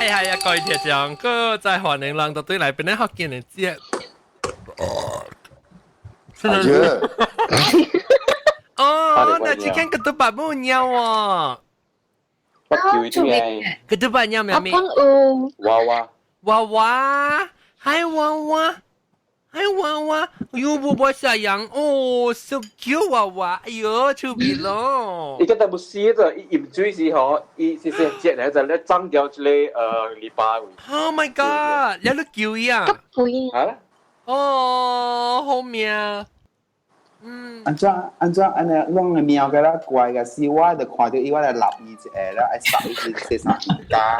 係係啊，各位聽眾，閣再歡迎人到對來邊咧福建的節。哎呀，哦，那今天 ketupat 冇貓哦。我叫啲嘅。 ketupat 貓咩咩？娃娃。娃娃，嗨娃娃，嗨娃娃，喲，寶寶小羊，哦，so cute 娃娃，哎喲，出鼻咯。伊個但不死就伊飲水時候，伊是是接來就咧長掉一個籬笆位。 Oh my god！你都叫伊啊？啊？哦，好命。嗯。按怎按怎按呢？攏的貓個啦怪個，是我就看著伊，我來立伊一下啦，愛殺伊一三家。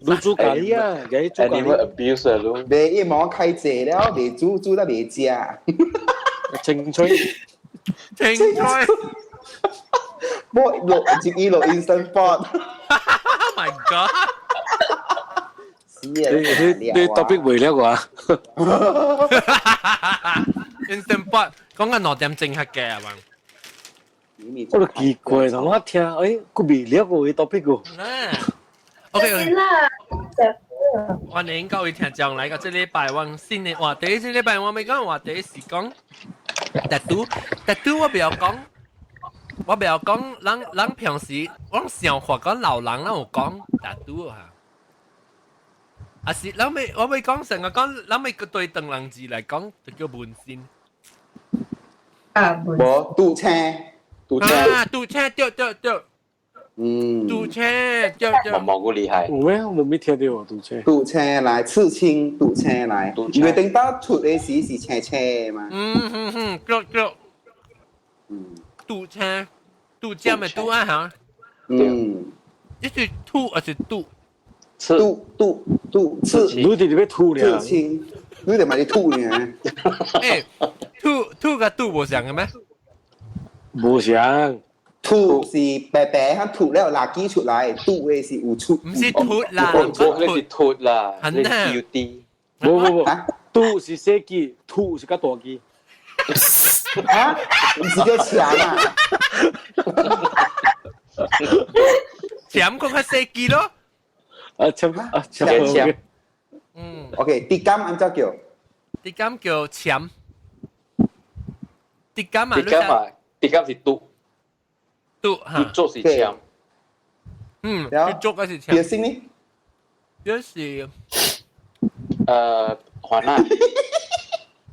你煮咖喱啊？給煮咖喱。 Animal abuse 咯。袂，伊無開濟了，袂煮煮得袂食。青春，青春。無落一伊落 Instant Pot。 Oh my god！是啊，你你 topic 未了啩？Instant Pot 講緊2點鐘較嘅係嘛？我都奇怪，同我聽，誒，佢未了個 topic 個。 OK，啦。歡迎各位聽眾來到這禮拜我新的話題。這禮拜我欲講話題是講，tattoo，tattoo 我袂曉講，我袂曉講，咱咱平時我想法講老人咱有講 tattoo 哈。啊是，咱欲我欲講成個講，咱欲對唐人字來講，就叫紋身。啊，無鑄青，鑄青，啊，鑄青對對對。鑄青對對。毛毛夠厲害。有咩？我沒聽到鑄青。鑄青來刺青，鑄青來，因為等到出的時是青青嘛。嗯嗯嗯，對對。鑄青，鑄尖的鑄啊嚇。你是吐還是鑄？鑄鑄鑄刺，你佇咧吐咧。刺青，你佇嘛佇吐呢？欸，吐吐佮鑄無相仝咩？無相。吐是白白，佢吐了垃圾出來，吐的是有出。毋是吐啦，那是吐啦，很難。T。無無無，吐是細支，吐是較大支。啊？毋是叫強啊？強講較細支咯。啊，強啊，強強。嗯。 OK，滴金按怎叫？滴金叫潛。滴金啊，滴金啊，滴金是鑄。鑄哈。鑄是潛。嗯，鑄嗰是潛。piercing 呢？就是環啊，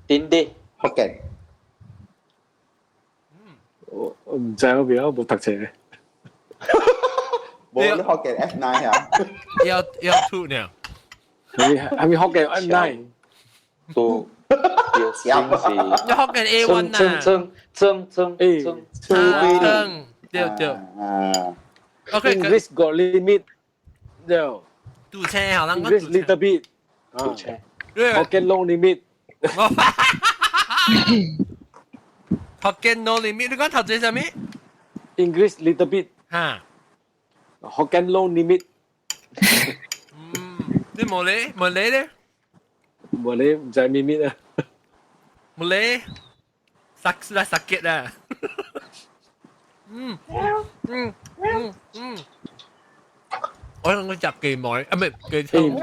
頂啲。福建。我毋知我袂曉無讀冊。無你福建 F9 啊？要要吐呢？係咪福建 F9？都。你福建 A1 啊？撐撐撐撐撐。對對。啊。 OK。 English got limit。對。鑄青好，咱講 English little bit。鑄青。福建 no limit。福建 no limit，你講頭先啥物？English little bit。哈。福建 no limit。嗯，你冇理冇理咧？冇理毋知咩咩啊？冇理，sakit 啦 sakit 啦。嗯嗯嗯嗯，我諗我食雞毛，啊唔係雞腸。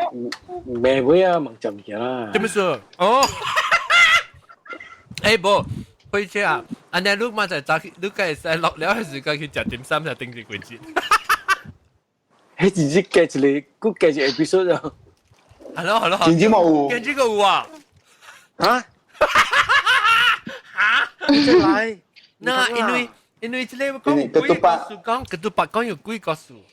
未會啊，問就唔記啦。點意思？哦，欸無，火車啊，按呢你嘛就早去，你該會使落了時間去食點心，就頂一幾節。彼直接計一個，閣計一個 episode 啊。係咯係咯。真正無有。跟這個有啊？嚇？嚇？再來。那因為因為這個講幾個數，講 ketupat 講有幾個數。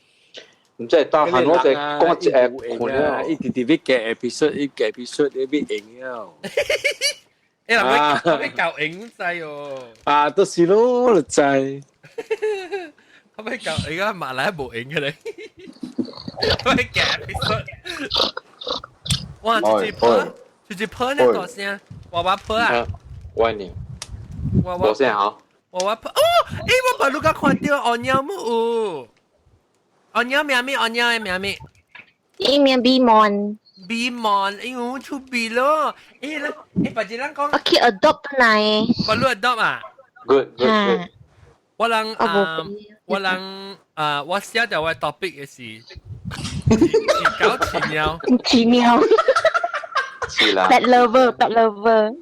毋知大漢我就講一個困了，伊直直欲計 episode，伊計 episode 伊欲贏了。欸，人欲欲搞贏知哦。啊，都是咯，就知。佢欲搞而家馬來無贏嘅咧。欲計 episode。哇！這隻破，這隻破呢大聲，娃娃破啊！我呢？娃娃無聲吼。娃娃破哦！欸，我把你個看著鱷鳥冇有？鱷鳥名咩？鱷鳥的名咩？伊名比蒙。比蒙，哎喲，出鼻咯！欸，欸，別只人講。我去 adopt 來。我你 adopt 啊？Good good good。我人啊，我人啊，我寫著我 topic 的是飼狗飼貓，飼貓。是啦。 Pet lover, pet lover。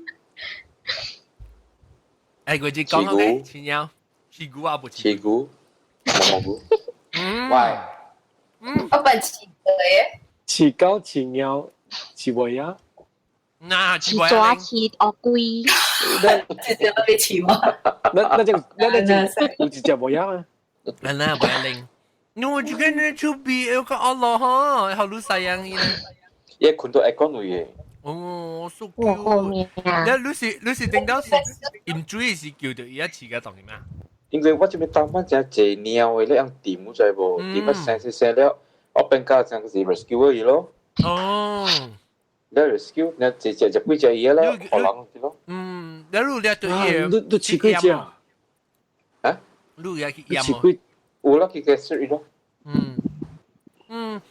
誒，佢只講 OK，飼貓，飼龜啊，不飼龜，毛毛菇。喂，我笨飼嘅。飼狗飼貓飼尾啊？嗱，飼蛇飼烏龜。直接都被飼我。那那隻那那隻有一隻尾啊嘛？嗱嗱，尾拎。我就跟你出邊有個阿羅哈，好路西樣嘅。伊困到會講話嘅。哦，so 我後面啊。你你是頂到是飲水是叫到伊一飼個當嘅咩？因為我這邊當班真濟貓的，你用掂有知無？掂啊生生生了，我變到像是 rescue 伊咯。哦。你 rescue，你一隻隻幾隻伊啦，可能咯。嗯，你你掠對伊，你你飼幾隻？啊？你也去閹飼幾？有啦，去個水咯。嗯嗯，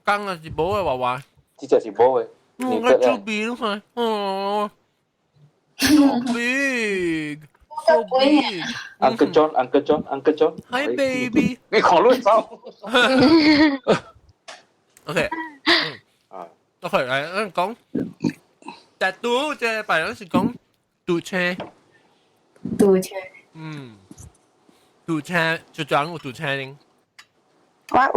剛啊是無的娃娃，這隻是無的。我豬鼻你看，哦，so big，so big。 Uncle John, Uncle John, Uncle John. Hi baby。你看你走。 OK。啊。OK，來，咱講，但拄這擺咱是講拄車。拄車。嗯。拄車就轉有拄車呢。我有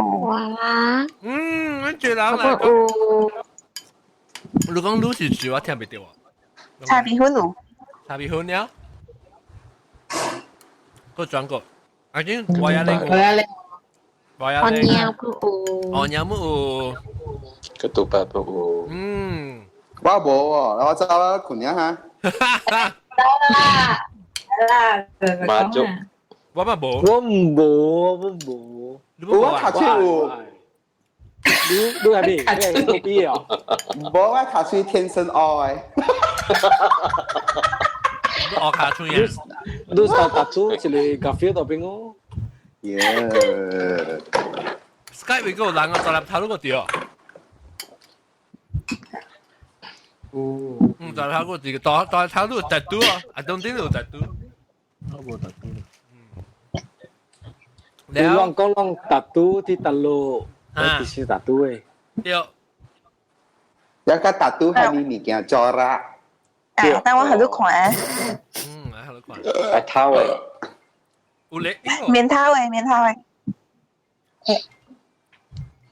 啊。嗯，我覺得我有。你講你是誰？我聽袂著啊。茶米粉有。茶米粉了。個轉過，阿娟，我也嚟。我也嚟。我也嚟。我貓有。哦，貓有。個杜伯伯有。嗯。我無喎，我走啦，困一下。走啦，啦，馬足。我嘛無。我無，我無。我卡喙有。你你係咩？你係邊啊？無，我卡喙天生愛。我卡喙啊！你是搭做一個咖啡豆邊哦。耶！Skype 個人啊，十粒頭都個掉。嗯，十粒頭個字，大大頭都特多啊，啊，當頂都特多。我無特多。你攏講攏特多佇大陸，我是特多的。對。一個特多係咪物件做啦？啊，等我喺度看。嗯，喺度看。愛頭的。有咧。面頭的，面頭的。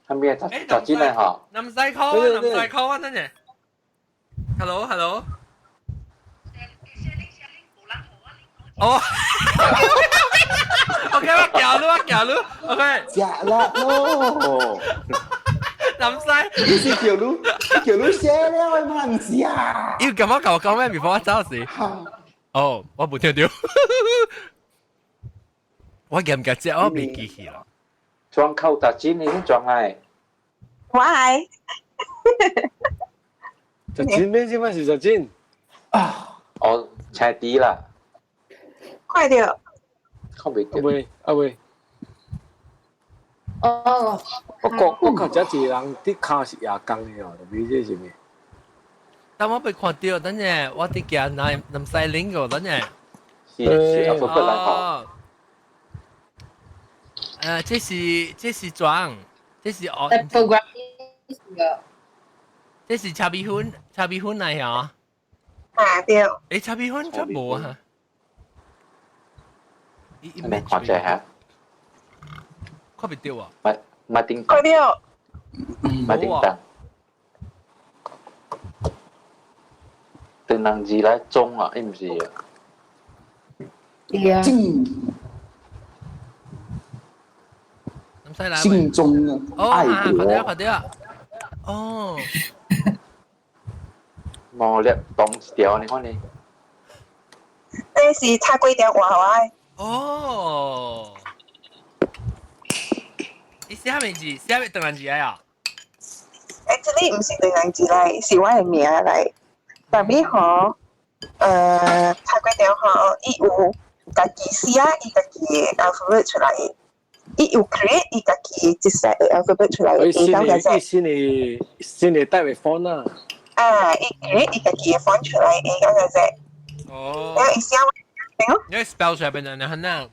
係咩？雜誌嚟嗬？唔使 call 啊，唔使 call 啊，真係。Hello，Hello。哦。OK，我叫你，我叫你。OK。食啦咯。林西，你是叫你叫你寫了，我嘛唔是啊。要咁我舊講咩？before 我走時。哦，我冇聽到。我記唔記得我未記起啦。裝扣雜誌你先裝係。我係。雜誌咩？這擺是雜誌。啊！哦，青啲啦。快點。看袂到。喂，阿喂。哦。我覺我看這一個人啲跤是亞工的哦，特別這是咩？但我被看到，等陣我啲行南南西嶺個，等陣。是是阿伯伯來吼。這是這是裝，這是哦。這是茶米粉，茶米粉來嚇。啊對。誒，茶米粉真無啊。伊伊咩看者嚇？看袂到啊！馬馬丁。看到。馬叮當。等人字來裝啊，伊毋是啊。對啊。唔使來。心中愛國。快啲啊！快啲啊！哦。毛粒當一條，你看你。這是插幾條娃娃的。哦。你寫咩字？寫咩唐人字來啊？欸，這裡毋是唐人字來，是我的名來。特別吼，插幾條吼，伊有家己寫伊家己的 alphabet 出來，伊有 create 伊家己一 set 的 alphabet 出來，伊新的新的新的帶位 font 啊。啊，伊 create 伊家己的 font 出來，伊個個。哦。了伊寫我，你 spell 出來變成哪？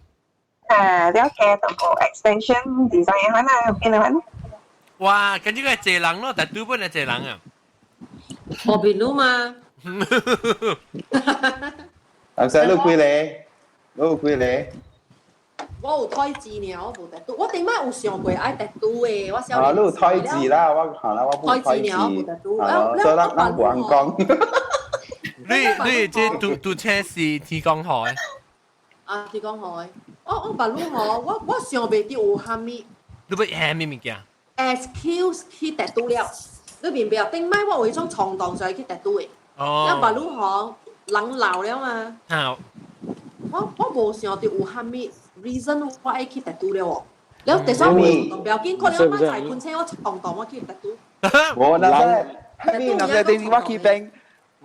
啊，了解淡薄 extension design 可能變了。哇，跟住個濟人咯，但拄本係濟人啊。我變咗嘛？阿仔，你幾個？你有幾個？我有胎字呢，我無特我頂擺有想過愛特拄的，我啊，你有胎字啦，我看啦，我冇胎字。啊，所以咱咱無人講。你這拄拄車是天光河的？啊，天光河的。我捌你吼，我想袂到有蝦米。你欲蝦米物件？Excuse 去特拄了，你明白？頂擺我有彼種衝動就係去特拄的。哦。了捌你吼，人老了嘛。好。我無想到有蝦米 reason 我愛去特拄了哦。了第三無衝動，不要緊，可能我在困醒，我衝動我去特拄。無，那是，蝦米？那是頂次我去冰，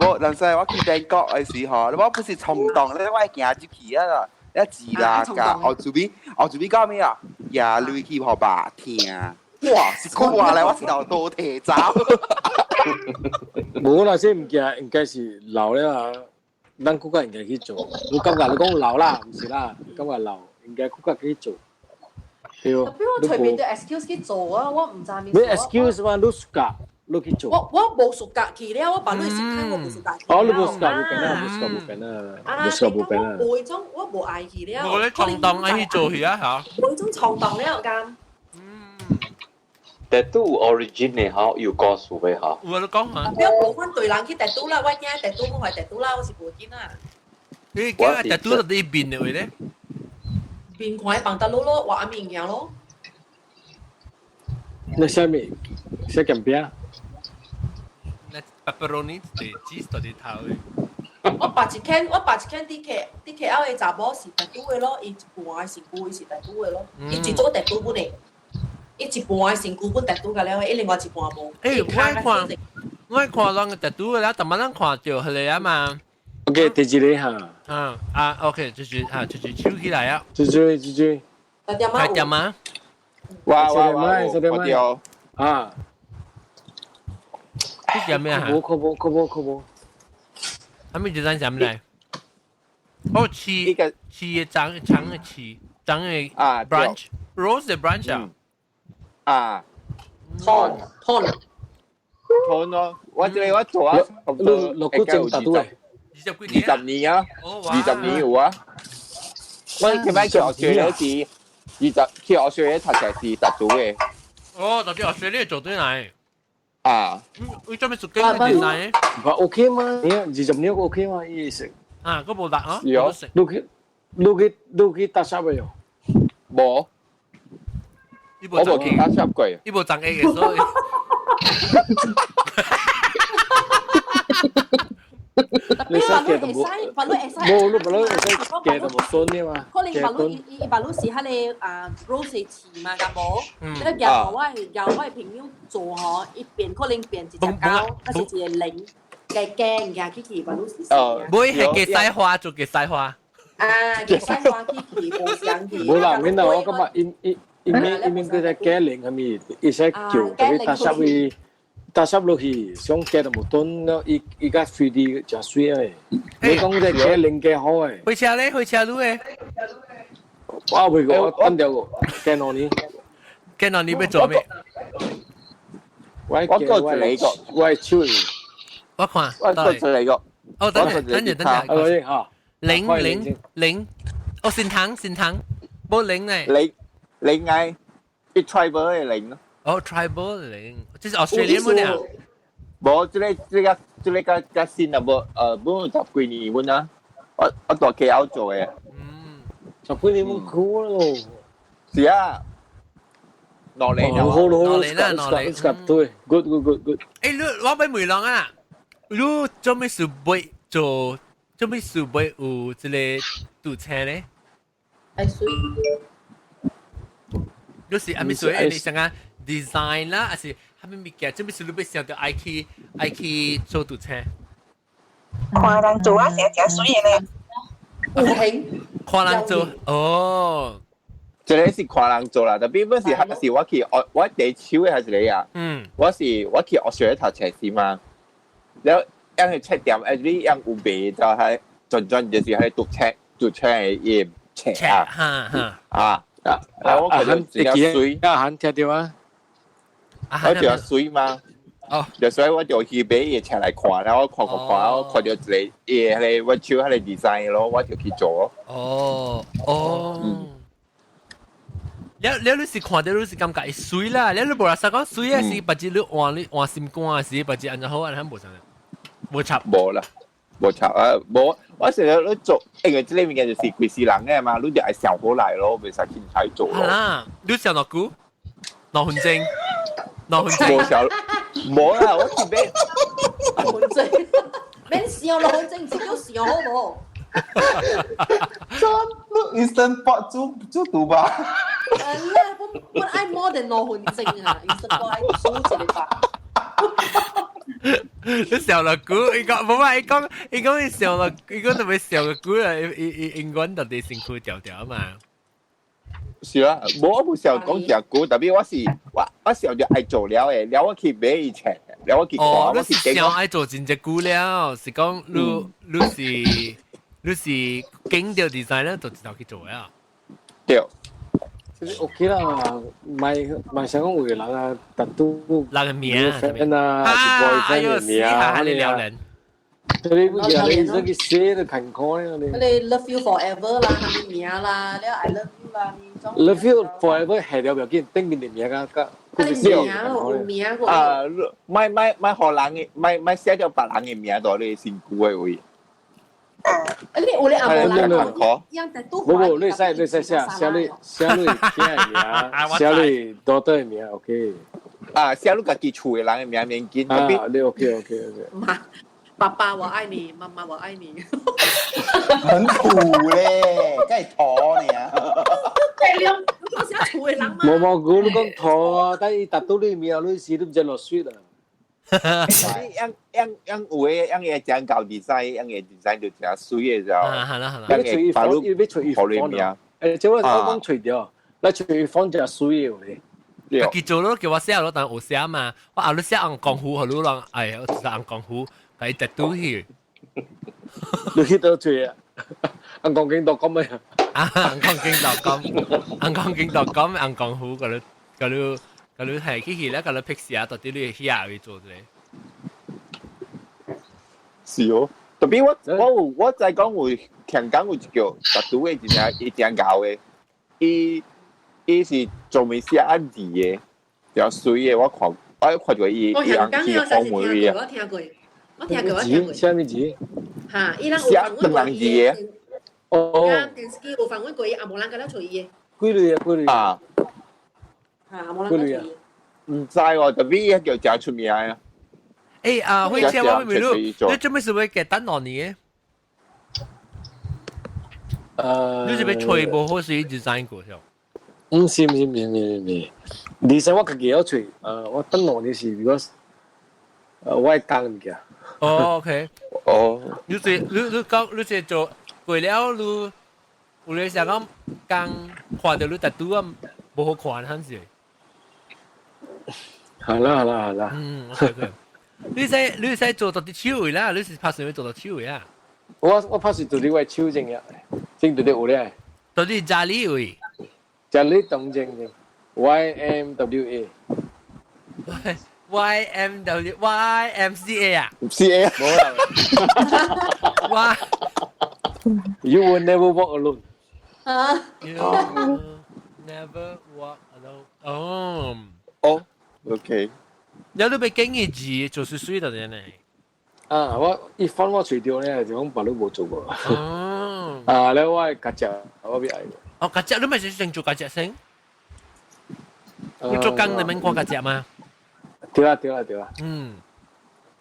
無，那是我去英國的時候，我不是衝動，咧我行入去啊啦，一字啦，甲後厝邊，後厝邊到咩啊？也落去予爸聽，哇！是講話咧，我是頭多提走。無啦，這物件應該是老了啊，咱國家應該去做。你感覺你講老啦，毋是啦，感覺老應該國家去做。對。特別我隨便對 excuse 去做啊，我毋知物。你 excuse 嘛，你暑假你去做。我無暑假去了，我把你是看我無暑假去。哦，你無暑假無變啦，無暑假無變啦，無暑假無變啦。無彼種，我無愛去了。無咧衝動愛去做去啊嚇。無彼種衝動了，敢。特拄有 origin 的吼，有故事的吼。有啊，你講下。不要無反對人去特拄啦，我驚特拄，我懷特拄啦，我是無緊啦。你驚特拄到底變的位咧？變看放得落咯，畫物件咯。那啥物？啥鹹餅？那 pepperoni 是 cheese 到底頭的。我別一間 DKL 的查某是特拄的咯，伊一半的身軀伊是特拄的咯，伊一組特拄本的。伊一半的身軀本特拄個了，伊另外一半無。欸，我看人特拄的了，但係咱看著彼个啊嘛。 OK，第一个哈。啊啊，OK，就是啊，就是手起來啊。就是就是。開店嗎？哇哇哇！我掉啊！這是咩啊？無可無可無可無。他們就咱什麼來？哦，刺刺的長長的刺，長的啊 branch，rose 的 branch 啊。啊。痛痛痛咯！我這個我做啊，六個鐘達到 20年啊，20年有啊。我前擺去學學是20去學學讀冊是達到的。哦，就去學學你做對來。啊。你做咩做經濟來？唔 OK 嗎？你20年 OK 嗎？意思。啊，嗰無辣啊。有。你去搭啥未有？無。我無去搭啥過。你無長 A 嘅所以。你識嘅就冇，冇你不你會使嘅就冇信嘅嘛。可能白鷺伊白鷺是彼個啊 rose 刺嘛，敢無？你夾我朋友做吼，伊變可能變一隻狗，還是一個零，嘅驚嘅去去白鷺是。哦，唔會係嘅西花做嘅西花。啊，嘅西花去去無相去。冇啦，免啦，我感覺伊伊伊面伊面佢只雞零係咪？伊使叫特別搭濕伊。搭濕落去，想加就無頓了，伊伊較 3D 誠水誒。你講這加零加好誒。火車咧，火車路誒。我未過，我等掉個，加2年。加2年欲做咩？我過一個，我手。我看。我過一個。哦，等陣，等陣，等陣。嚇。零零零，哦，善堂善堂，冇零咧。零零愛，一 tribal 的零咯。哦，tribal 零，這是 Australian 本啊？無，這個較新啊，無，無十幾年本啊，我大 KL 做的。嗯，十幾年冇久咯。是啊，落嚟好好咯，落嚟啦，落嚟。對，good good good good。欸，你我欲問人啊，你做咩事欲做？做咩事欲有這個賭車咧？愛水。你是阿咪水？你想啊？design 啦，還是啥物物件？做咩事你欲想著愛去做賭車？看人做啊，成誠媠的咧。有型。看人做哦，這個是看人做啦，特別本是還是我去我第手的還是你啊？嗯，我是我去學學讀冊時嘛，然後因去冊店，actually 因有賣就係轉轉就是喺讀冊讀冊的伊冊啊，哈哈啊啊，我覺得真媠。阿韓聽著啊？我就水嘛。哦，就所以我就去買伊出來看，然後我看看看，我看到一個伊迄個我手迄個 design 咯，我就去做。哦哦。了你是看到你是感覺會水啦，了你無啦，實講水啊是別只你換你換心肝是別只按怎好按怎無啥，無插。無啦，無插啊，無。我成日你做，因為這個物件就是規世人嘅嘛，你就愛想好來咯，袂使凊彩做咯。啊，你想偌久？2分鐘，2分鐘。無想，無啦，我是欲。分鐘，免想2分鐘，是叫想好無？真，你 Instant Pot 煮煮賭吧？係啦，本本愛 more than 2分鐘啊，Instant Pot 愛煮一個吧。你想偌久？伊講無嘛？伊講伊講伊想偌，伊講特別想個久啊！伊伊英文特別辛苦調調嘛。是啊，無我無想講誠久，特別我是我我想著愛做了的，了我去買伊冊，了我去看，我去想愛做真濟久了，是講你你是你是經到 design 咧，就一頭去做啊。對。其實 OK 啦，唔係唔係想講有個人啊，特都人嘅名 girlfriend 啊，還是 boyfriend 嘅名啊，你撩人。你不記得你這個寫都近看咧，你。你 love you forever 啦，係咪名啦？你 I love you 啦， Love you forever 係了，不要緊，頂面嘅名啊，個。你名咯，有名個。啊，莫莫莫予人嘅，莫莫寫著別人嘅名在你身軀的位。啊，你有咧阿無人？無無，你使你使寫寫你寫你囝的名，寫你 daughter 的名，OK。啊，寫你家己厝的人的名免緊。啊，你 OK OK OK。媽，爸爸我愛你，媽媽我愛你。很土咧，梗係妥你啊！係了，我寫厝的人嘛。無無，佢你講妥啊，但伊達到你名，你時都唔知落水啦。樣樣樣有的樣個真夠 design，樣個 design 就真水的就。啊，係啦係啦。你隨意放，伊欲隨意放名。誒，這我我講隨掉，你隨意放真水的咧。家己做咯，叫我寫咯，但有寫嘛。我後日寫紅功夫，予你人，哎，我寫紅功夫，共伊特拄去。你去倒吹啊？紅鋼筋 .com 咩？啊，紅鋼筋 .com，紅鋼筋 .com，紅功夫，佮你佮你佮你係去去咧，佮你拍攝到底你去遐去做咧。是哦，特別我我有我知講有香港有一個特拄的真正伊真𠢕的，伊伊是專門寫按字的，比較水的，我看我看著伊我香港伊我聽過，我聽過，我聽過，我聽過。啥物字？嚇！伊人有訪問過伊的。哦。電視機有訪問過伊，也無人敢了揣伊的。幾類啊？幾類啊？嚇！無人敢揣伊。毋知喎，特別伊叫誠出名啊。誒啊，慧姐，我問你，你做咩事會給等2年？你是欲揣無好是 design 過？毋是毋是毋是毋是毋是，design 我家己要揣，我等兩年是 because 我會講物件。哦，OK。哦。你是你你講你是做過了，你有咧想講講看著你特拄啊，無好看，還是？好啦好啦好啦。嗯，OK。你使你使做到佇手位啦，你是拍算欲做到手位啊？我我拍算做佇我手前啊，正佇咧有咧。到佇家裡位？家裡東正正，Y M W A。 Y M W Y M C A 啊？C A 無啦。哇！You will never walk alone。啊！You will never walk alone。哦。哦，OK。有你欲經嘅字做水水的呢？啊，我一翻我揣著咧，就講別你無做過。哦。啊，咧我夾隻，我欲愛。哦，夾隻你咪是先做夾隻先？你做工你免看夾隻嗎？對啊對啊對啊。嗯。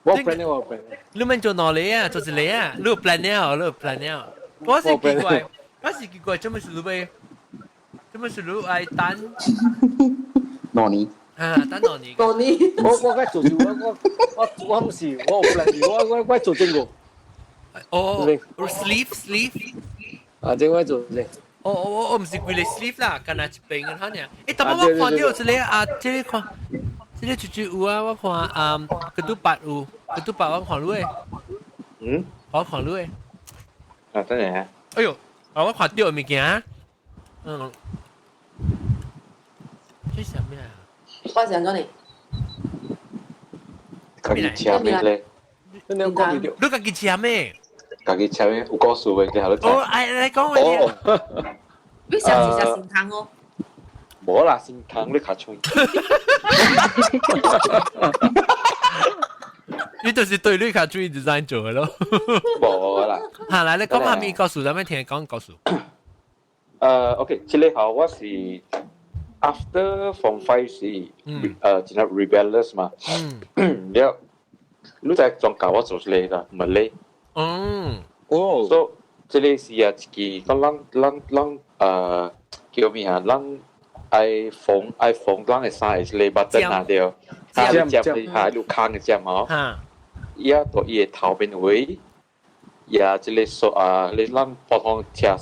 我 plan 我 plan。你免做兩个啊？做一個啊？你有 plan 了？你有 plan 了？我是奇怪，我是奇怪，做麼是你欲？做麼是你愛等？ 2年。啊，等兩年。 2年。我我該做我我我我毋是，我有 plan，我我我做這個。哦，sleeve sleeve。啊，這我做這。哦，我我毋是規個 sleeve 啦，干焦一邊嘅哈爾。欸，但我看到一個啊，這個看，這個就就有啊，我看啊，ketupat 有，ketupat 我看你的。嗯？我看你的。啊，真係啊！哎喲，啊，我看著物件，嗯，這是啥物啊？我是按怎呢？家己簽的咧。你講唔到。你家己簽咩？家己簽的有故事的，你下你。哦，哎，來講我。你想是食新湯哦？無啦，新湯你較吹。你就是對你較注意 design 做的咯。無啦。嚇，來你講下咩故事？咱們聽講故事。OK，這個號我是 after form 5 時，真係 rebellious 嘛。了，你在宗教我做這個啦，唔係。哦。所以這個是啊，一個講咱咱咱叫咩啊？咱愛縫愛縫咱的衫的這個 button 啊對，啊接嚇你空的接吼。伊啊到伊的頭邊位，也這個索啊，你咱普通車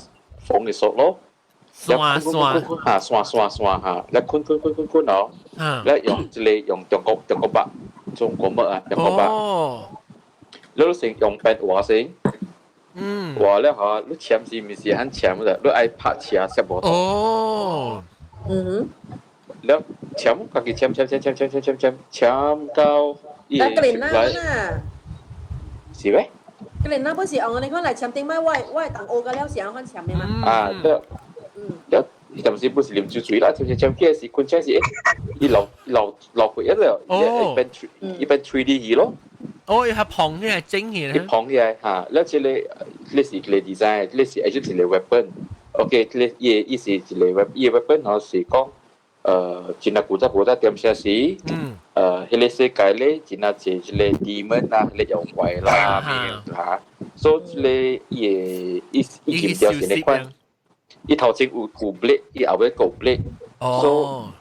縫的索咯。線線嚇線線線嚇，你捆捆捆捆捆哦，你用這個用中國中國白，中國木啊，中國白。你先用筆畫先。畫了嚇，你簽是毋是按簽的？你愛拍車攝無？哦。了簽，家己簽簽簽簽簽簽簽簽簽到伊來格林來。啦。是咩？格林那不是哦，你看來簽頂擺，我我同學個了是按款簽的嘛。啊，對。了，伊當時不是啉酒醉啦，簽簽簽，起時困醒時，伊流流流血一了，一邊一邊 3D 去咯。哦，伊係膨起來整起來。伊膨起來嚇，了這個你是一個 design，你是 actually 一個 weapon。OK，這個伊伊是一個 weapon，伊 weapon 吼是講，真係古早古早點寫時，彼個世界咧真係濟這個 demon 啊，彼個妖怪啦，咩啦，所以這個伊伊伊金條是那款，伊頭前有有 blade，伊後尾有 blade，哦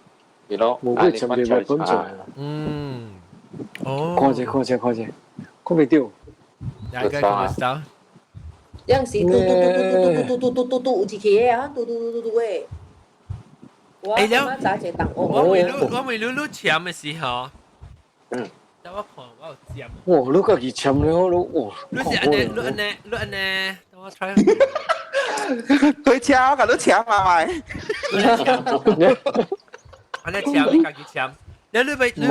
，you know，冇佢前面 weapon 做。哦，看者看者看者，看袂到。大概看到。有陣時嘟嘟嘟嘟嘟嘟嘟嘟嘟嘟有一個啊，嘟嘟嘟嘟嘟的。我早一個我為你我為你你簽的時候，等我看我有簽。哇！你家己簽了，你哇！你是按呢，你按呢，你按呢，等我 try。佢簽，我共你簽嘛咪。按呢簽，你家己簽。你你欲你欲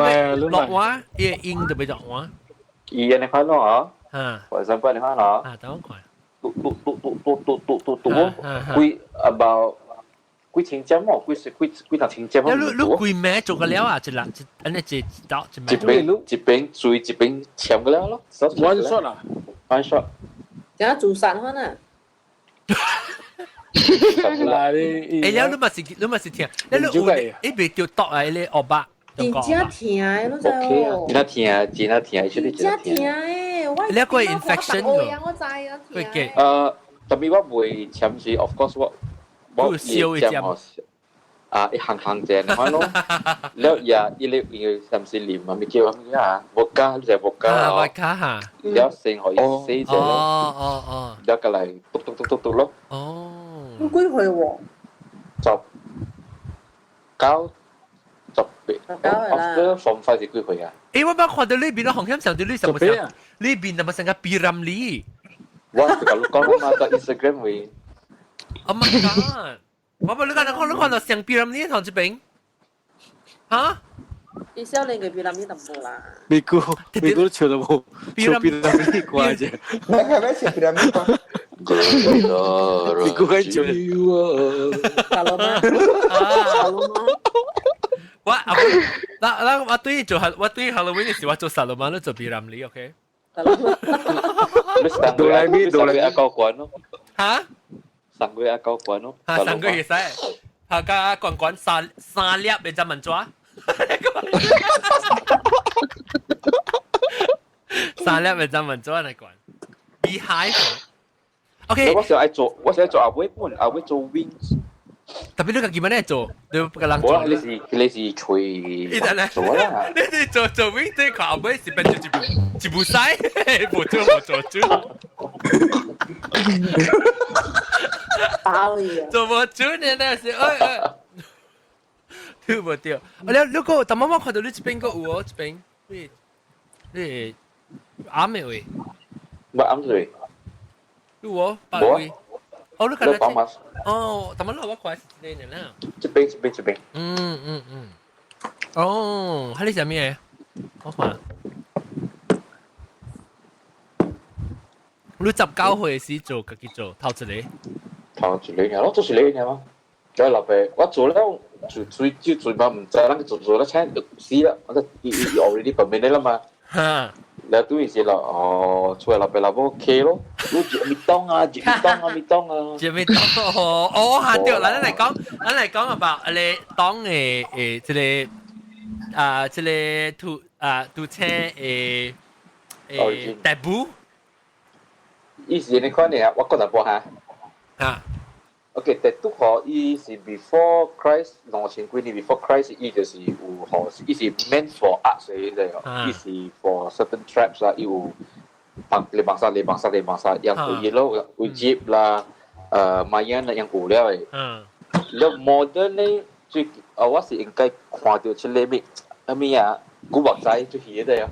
落換，伊個音就欲落換。伊按呢款咯啊。啊。我上半你看咯。啊，等我看。嘟嘟嘟嘟嘟嘟嘟嘟嘟，幾 about 幾千針哦，幾幾幾頭千針哦。你你幾名做個了啊？一人一按呢一刀一一邊一邊追一邊簽個了咯。 One shot 啊？One shot。像自殺款啊！嗱你，哎了，你嘛是你嘛是聽，你你有伊袂著毒啊？彼個惡霸。真正疼的，你知無？真正疼，真正疼，真正疼的，我你個 infection 個，我知啊，疼。特別我袂簽是，of course 我我燒一針，啊，一行行正款咯。了也伊個因為甚是啉啊，咪叫啥物啊？伏加，你就伏加啊，伏加嚇。了先可以死者咯。哦哦哦。了過來篤篤篤篤篤咯。哦。你幾歲喎？ 19。十八，after form 5是幾歲啊？欸，我捌看到呢邊咯，紅險上對你什麼上？呢邊怎麼成個比林里？我就共你講嘛，在 Instagram 位。 Oh my god！我捌你看，你看你看到像比林里同這邊，嚇？你少年嘅比林里就無啦。美國美國都笑到無，笑比林里怪啫。你係咩笑比林里？美國係笑。薩羅馬，薩羅馬。我啊，那那我對做我對 Halloween 的時，我做薩羅馬都做比林里，OK？哆來咪哆來咪阿高管咯。嚇？上個月阿高管咯。嚇，上個月使，嚇加管管三三粒的怎麼抓？三粒的怎麼抓來管？厲害！OK。我想愛做，我想做阿尾本，阿尾做 wings。特別你家己乜咧做？你個人做。你是你是吹做啦。你是做做 wing，你看後尾是變做一部一部屎，無做無做主。打你啊！做無主呢？那是哎哎，對無對？啊，你你個，但媽媽看到你這邊個有哦，這邊你你啱的位。我啱對。有哦，八位。哦，你看到？哦，但乜我看是這個呢？這邊這邊這邊。嗯嗯嗯。哦，還你啥物？我看。你19歲時做家己做頭一个？頭一个，我做一个爾嘛。再老爸，我做了就最就最嘛毋知，咱做做了請就死啦，我就伊伊 already permanent 啦嘛。แล้วตู้อีสิเราอ๋อช่วยเราไปเราโอเค咯，你接咪當啊，接咪當啊，咪當啊，接咪當哦，哦嚇對，咱來講，咱來講 about 啊你當誒誒，這個啊，這個土啊土車誒誒大埔，伊是你看你啊，我講淡薄哈。啊。 OK，特拄好伊是 before Christ 2000幾年 before Christ，伊就是有吼，伊是 meant for art 嘅，伊是 for certain tribes 啦，伊有幫你幫殺你幫殺你幫殺，樣有咯，有 Egypt 啦，Mayan 啦，樣有了嘅。了 modern 咧，最啊，我是應該看到這個咩，啥物啊，古惑仔最起的啊。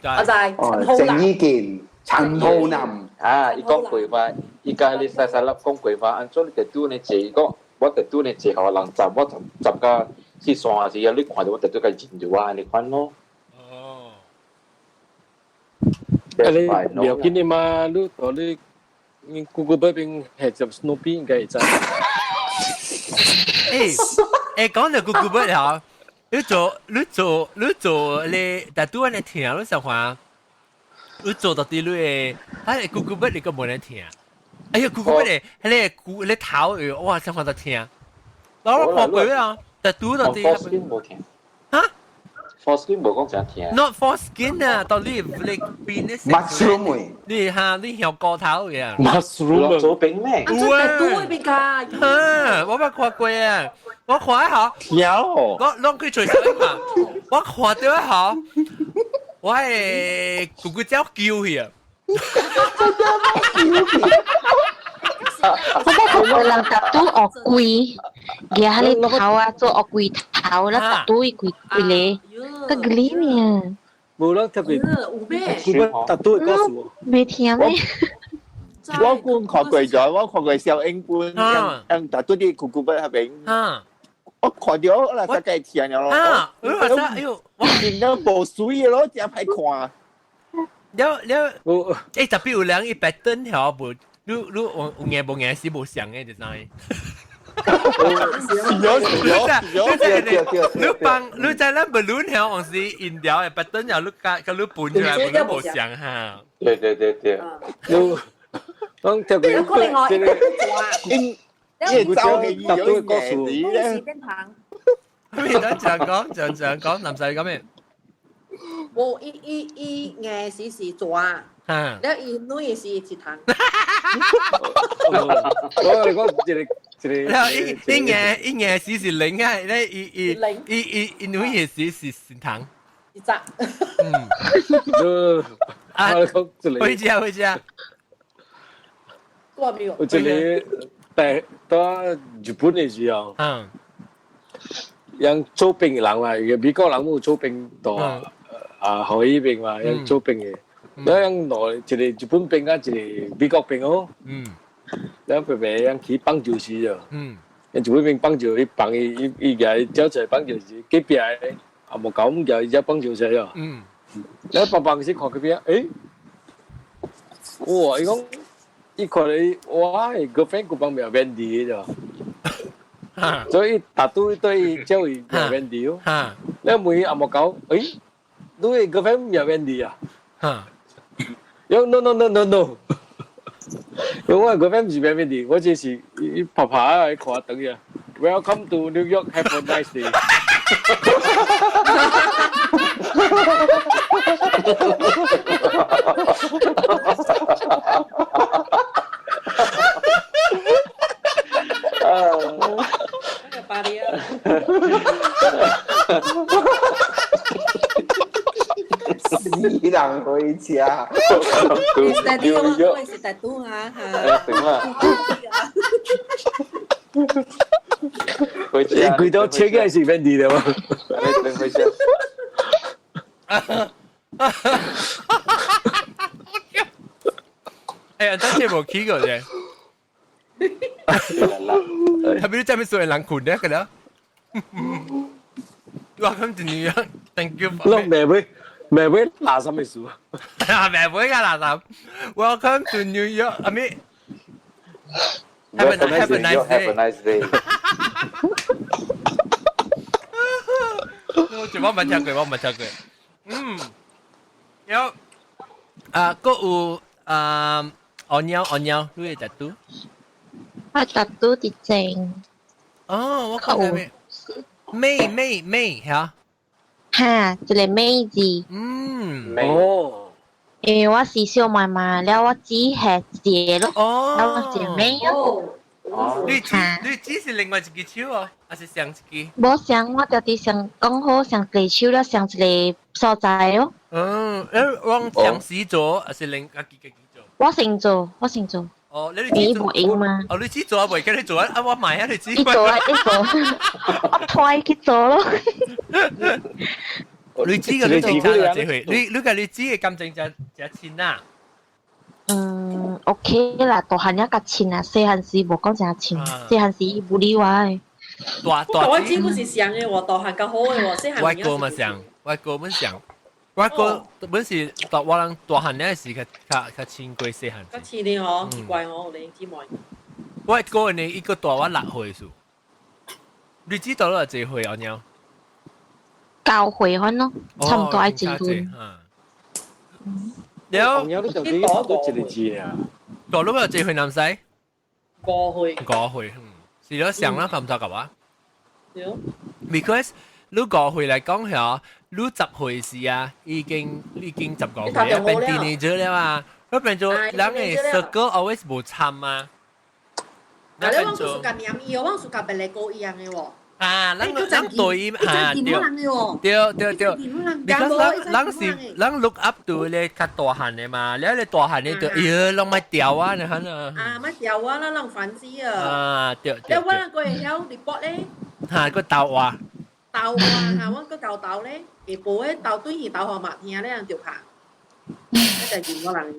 我知，哦，鄭伊健、陳浩南。啊，伊講過嘛，伊家你細細粒講過嘛，按怎你特拄呢坐講，我特拄呢坐予人站，我站站甲去山時啊，你看到我特拄甲認住我按呢款咯。哦。啊，你唔要緊的嘛，你到你你 Google 嗰邊係就 Snoopy 應該會知。欸欸，講到 Google 嗰嚇，你做你做你做你，但拄按呢聽，你想看？你做到底你會，啊，Google 筆你個無人聽。哎呀，Google 筆咧，迄個古，迄頭哇，想看到聽。老我看過啊，但拄到底。 Foreskin 無聽。哈？Foreskin 無講誠聽。 Not foreskin 啊，到你你邊咧？ Mushroom 你嚇你香菇頭嘅。 Mushroom 做餅咩？有啊。拄嗰邊㗎。哈，我捌看過啊，我看一下。聽哦。我攏去隨手嘛，我看到一下。我係咕咕叫叫去啊！我捌看過人特拄鱷龜，舉彼個頭啊做鱷龜頭，啦特拄伊規規個，個吉呢？無啦，特別有咩？特拄的故事未聽咩？我本看過咗，我看過小英本，嗯，特拄啲咕咕筆那邊。我看到我大概聽了咯。啊！我話哎呦，我見到無水的咯，真歹看。了了，欸，特別有人伊白燈條無，你你有有硬無硬是無相的就知。有有有你幫你在咱 balloon 條往時飲料的白燈條，你加加你搬出來，無無相哈。對對對對。你，講特別，可能我因因走嘅特拄的故事。咧。咩？等陣講，陣陣講，男仔講咩？無伊伊伊硬時是蛇，了伊女是一糖。我嚟講一個一個。了伊伊硬伊硬時是零啊，咧伊伊伊伊伊女時是是糖。一隻。嗯。啊，回家回家。我沒有。有一個在到日本的時候，樣做兵的人嘛，美國人有做兵到啊，予伊兵嘛，樣做兵的，了樣來一個日本兵啊，一個美國兵哦，了白白樣去棒球時就，日本兵棒球，伊放伊伊伊舉伊招出來棒球時，隔壁的也無夠阮舉伊只棒球時哦，了放放時看隔壁，欸，哇，伊講伊看伊，哇，伊 girlfriend 佢幫名 Wendy 的就，所以大拄對伊叫伊名 Wendy 哦，了問伊也無夠，欸，你的 girlfriend 名 Wendy 啊？伊講 no no no no no，因為我的 girlfriend 毋是名 Wendy，我這是伊拍拍啊，伊看轉去啊，Welcome to New York, have a nice day。死人回家。是大拄，我是大拄啊！嚇。啦。回家。規刀切開是變地的嗎？你回家。哎呀，真係無去過啫。特別你真係做人困咧，個了。Welcome to New York. Thank you. 攏袂袂，未會垃圾咩事啊？未會㗎垃圾。Welcome to New York. I mean, have a nice Have a day. nice day。我全部問聽過，我問聽過。嗯，有啊，閣有啊，按貓按貓，你會 tattoo？我 tattoo 佇前。哦，我看到未？美美美嚇。哈，一個美字。嗯。哦。因為我是小妹嘛，了我只係一個咯，哦，了我一個妹咯。你只是另外一隻手哦，還是上一支？無上，我就佇上講好上一個手了，上一個所在咯。嗯，你往上時做，還是另家己家己做？我先做，我先做。哦，你你無閒嘛？哦，你只做啊，袂記你做啊，啊我買啊，你只。你做啊，你做，我拖去做咯。你知嘅你正常就這回，你個你知嘅感情就就親啊。嗯，OK 啦，大漢也較親啊，細漢時無講誠親，細漢時伊無理我的。大大我只本是上嘅喎，大漢較好嘅喎，細漢。外國嘛上，外國本上，外國本是大我人大漢咧是較較較親過細漢。較親的吼，奇怪哦，你姊妹。我個呢一個大我6歲數，你知道了幾歲啊？娘？ 9歲款咯，差唔多愛結婚。了，你就你都一個字啊。大佬有幾歲男仔？5歲。5歲，嗯，是咗上啦，差唔多㗎話。對。 Because 你5歲嚟講嚇，你10歲時啊，已經15歲啊，變 teenager 了啊，你變做人嘅 circle always 無參啊。啊，你往屬甲念伊哦，往屬甲別個一樣的喎。啊，咱對啊，對對對對，because 咱是咱 look up to 咧較大漢的嘛，了咧大漢的就哎呀，攏莫掉啊，你看啊。啊，莫掉啊，咱攏煩死啊。啊，對對。了我那個會曉 report 咧。嚇，個豆話。豆話嚇，我個舊豆咧，下晡咧豆對耳豆河嘛，聽咧人就拍，一就見我人。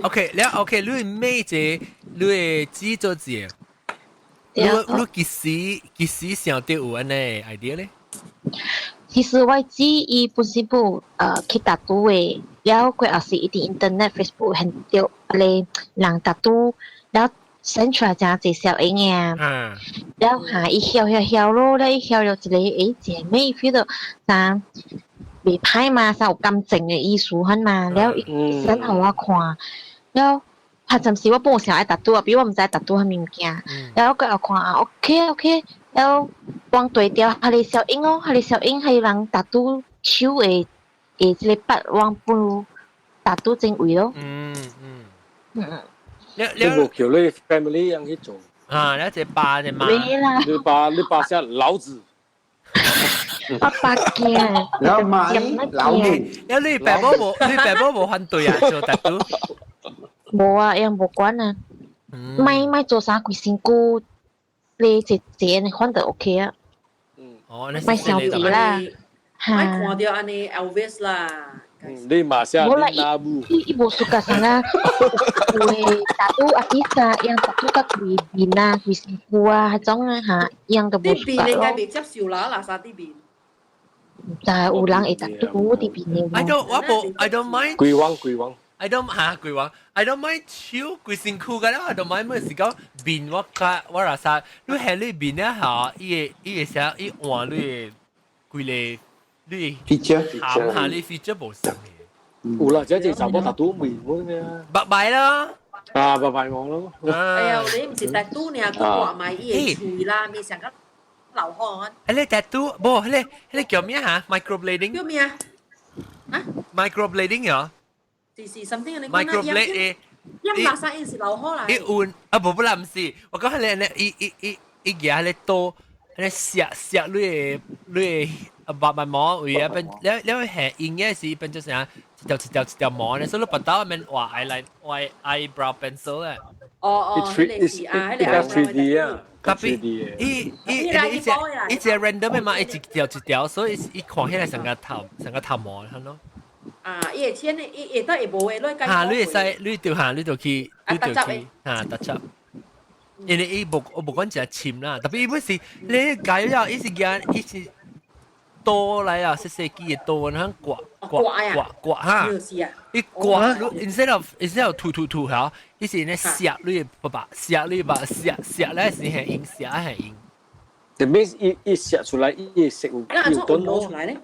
OK，了 OK，你買這，你會制作這。你幾時想到有按呢 idea 咧？其實我知伊本身不去 tattoo 的，了過後是伊佇 internet Facebook 看到個人 tattoo，了生出來誠濟小影的啊。了下伊曉曉曉咯，了伊曉了一個欸姐妹 feel 到啥袂歹嘛，啥有感情的意思很嘛，了伊先予我看，了。彼陣時我本想愛 tattoo 啊，比我毋知 tattoo 啥物物件，然後過後看啊，OK OK，然後往對調，彼个小英哦，彼个小英彼人 tattoo 手的的這個筆往本 tattoo 真位咯。嗯嗯嗯。你你無叫你 family 人去做？啊，你一爸一媽。沒啦。你爸寫老子。我爸驚。老媽老母。你爸母無，你爸母無反對啊？做 tattoo？無啊，伊無管啊，莫莫做啥規身軀，你一一個款就 OK 啊。哦，莫傷濟啦。莫看著按呢 Elvis 啦。你嘛寫無啦，伊伊無 suka 啥啊，有的 tattoo 啊，其實樣 tattoo 較規面啊，規身軀啊，彼種啊嚇，樣都無 suka 啲面應該袂接受啦，垃圾啲面。就係有人會 tattoo 佇面的。 I don't，我無，I don't mind。鬼王鬼王。 I don't 嚇鬼王，I don't mind 手規身軀個了，I don't mind 乜是講面我較我若啥，你係你面咧嚇，伊會伊會啥，伊換你的規個你 feature 含下你 feature 無相的。有啦，這隻查某 tattoo 面嗰咩啊？白白咯。啊，白白望咯。哎呀，你毋是 tattoo 爾，閣畫埋伊的喙啦，面上個流汗。哎，你 tattoo 無，彼個彼個叫咩嚇？Microblading。叫咩啊？啊？Microblading 呀？是是 something 你 microblade 誒，音垃圾因是流汗來。伊換啊，無不啦，毋是，我講彼個咧，伊伊伊伊舉彼個刀，彼個削削你的你的白白毛位啊，變了了下用的是變做啥？一條一條一條毛咧，所以你腹兜免畫 eyeliner 畫 eyebrow pencil 咧。哦哦，彼個是啊，彼個 3D 啊。特別伊伊伊只伊只 random 的嘛，伊一條一條，所以伊看起來像個頭像個頭毛，係咯。啊，伊會簽的，伊會得會無的，你嚇，你會使，你就嚇，你就去，你就去，嚇，搭插。因為伊無我無講誠深啦，特別伊本是你改了，伊是驚伊是刀來啊，細細支的刀，咁刮刮刮刮哈。伊刮，instead of 塗塗塗嚇，伊是咧錫你爸爸，錫你爸，錫錫咧是係用錫係用。特別伊伊錫出來，伊食有有燉咯。出來咧？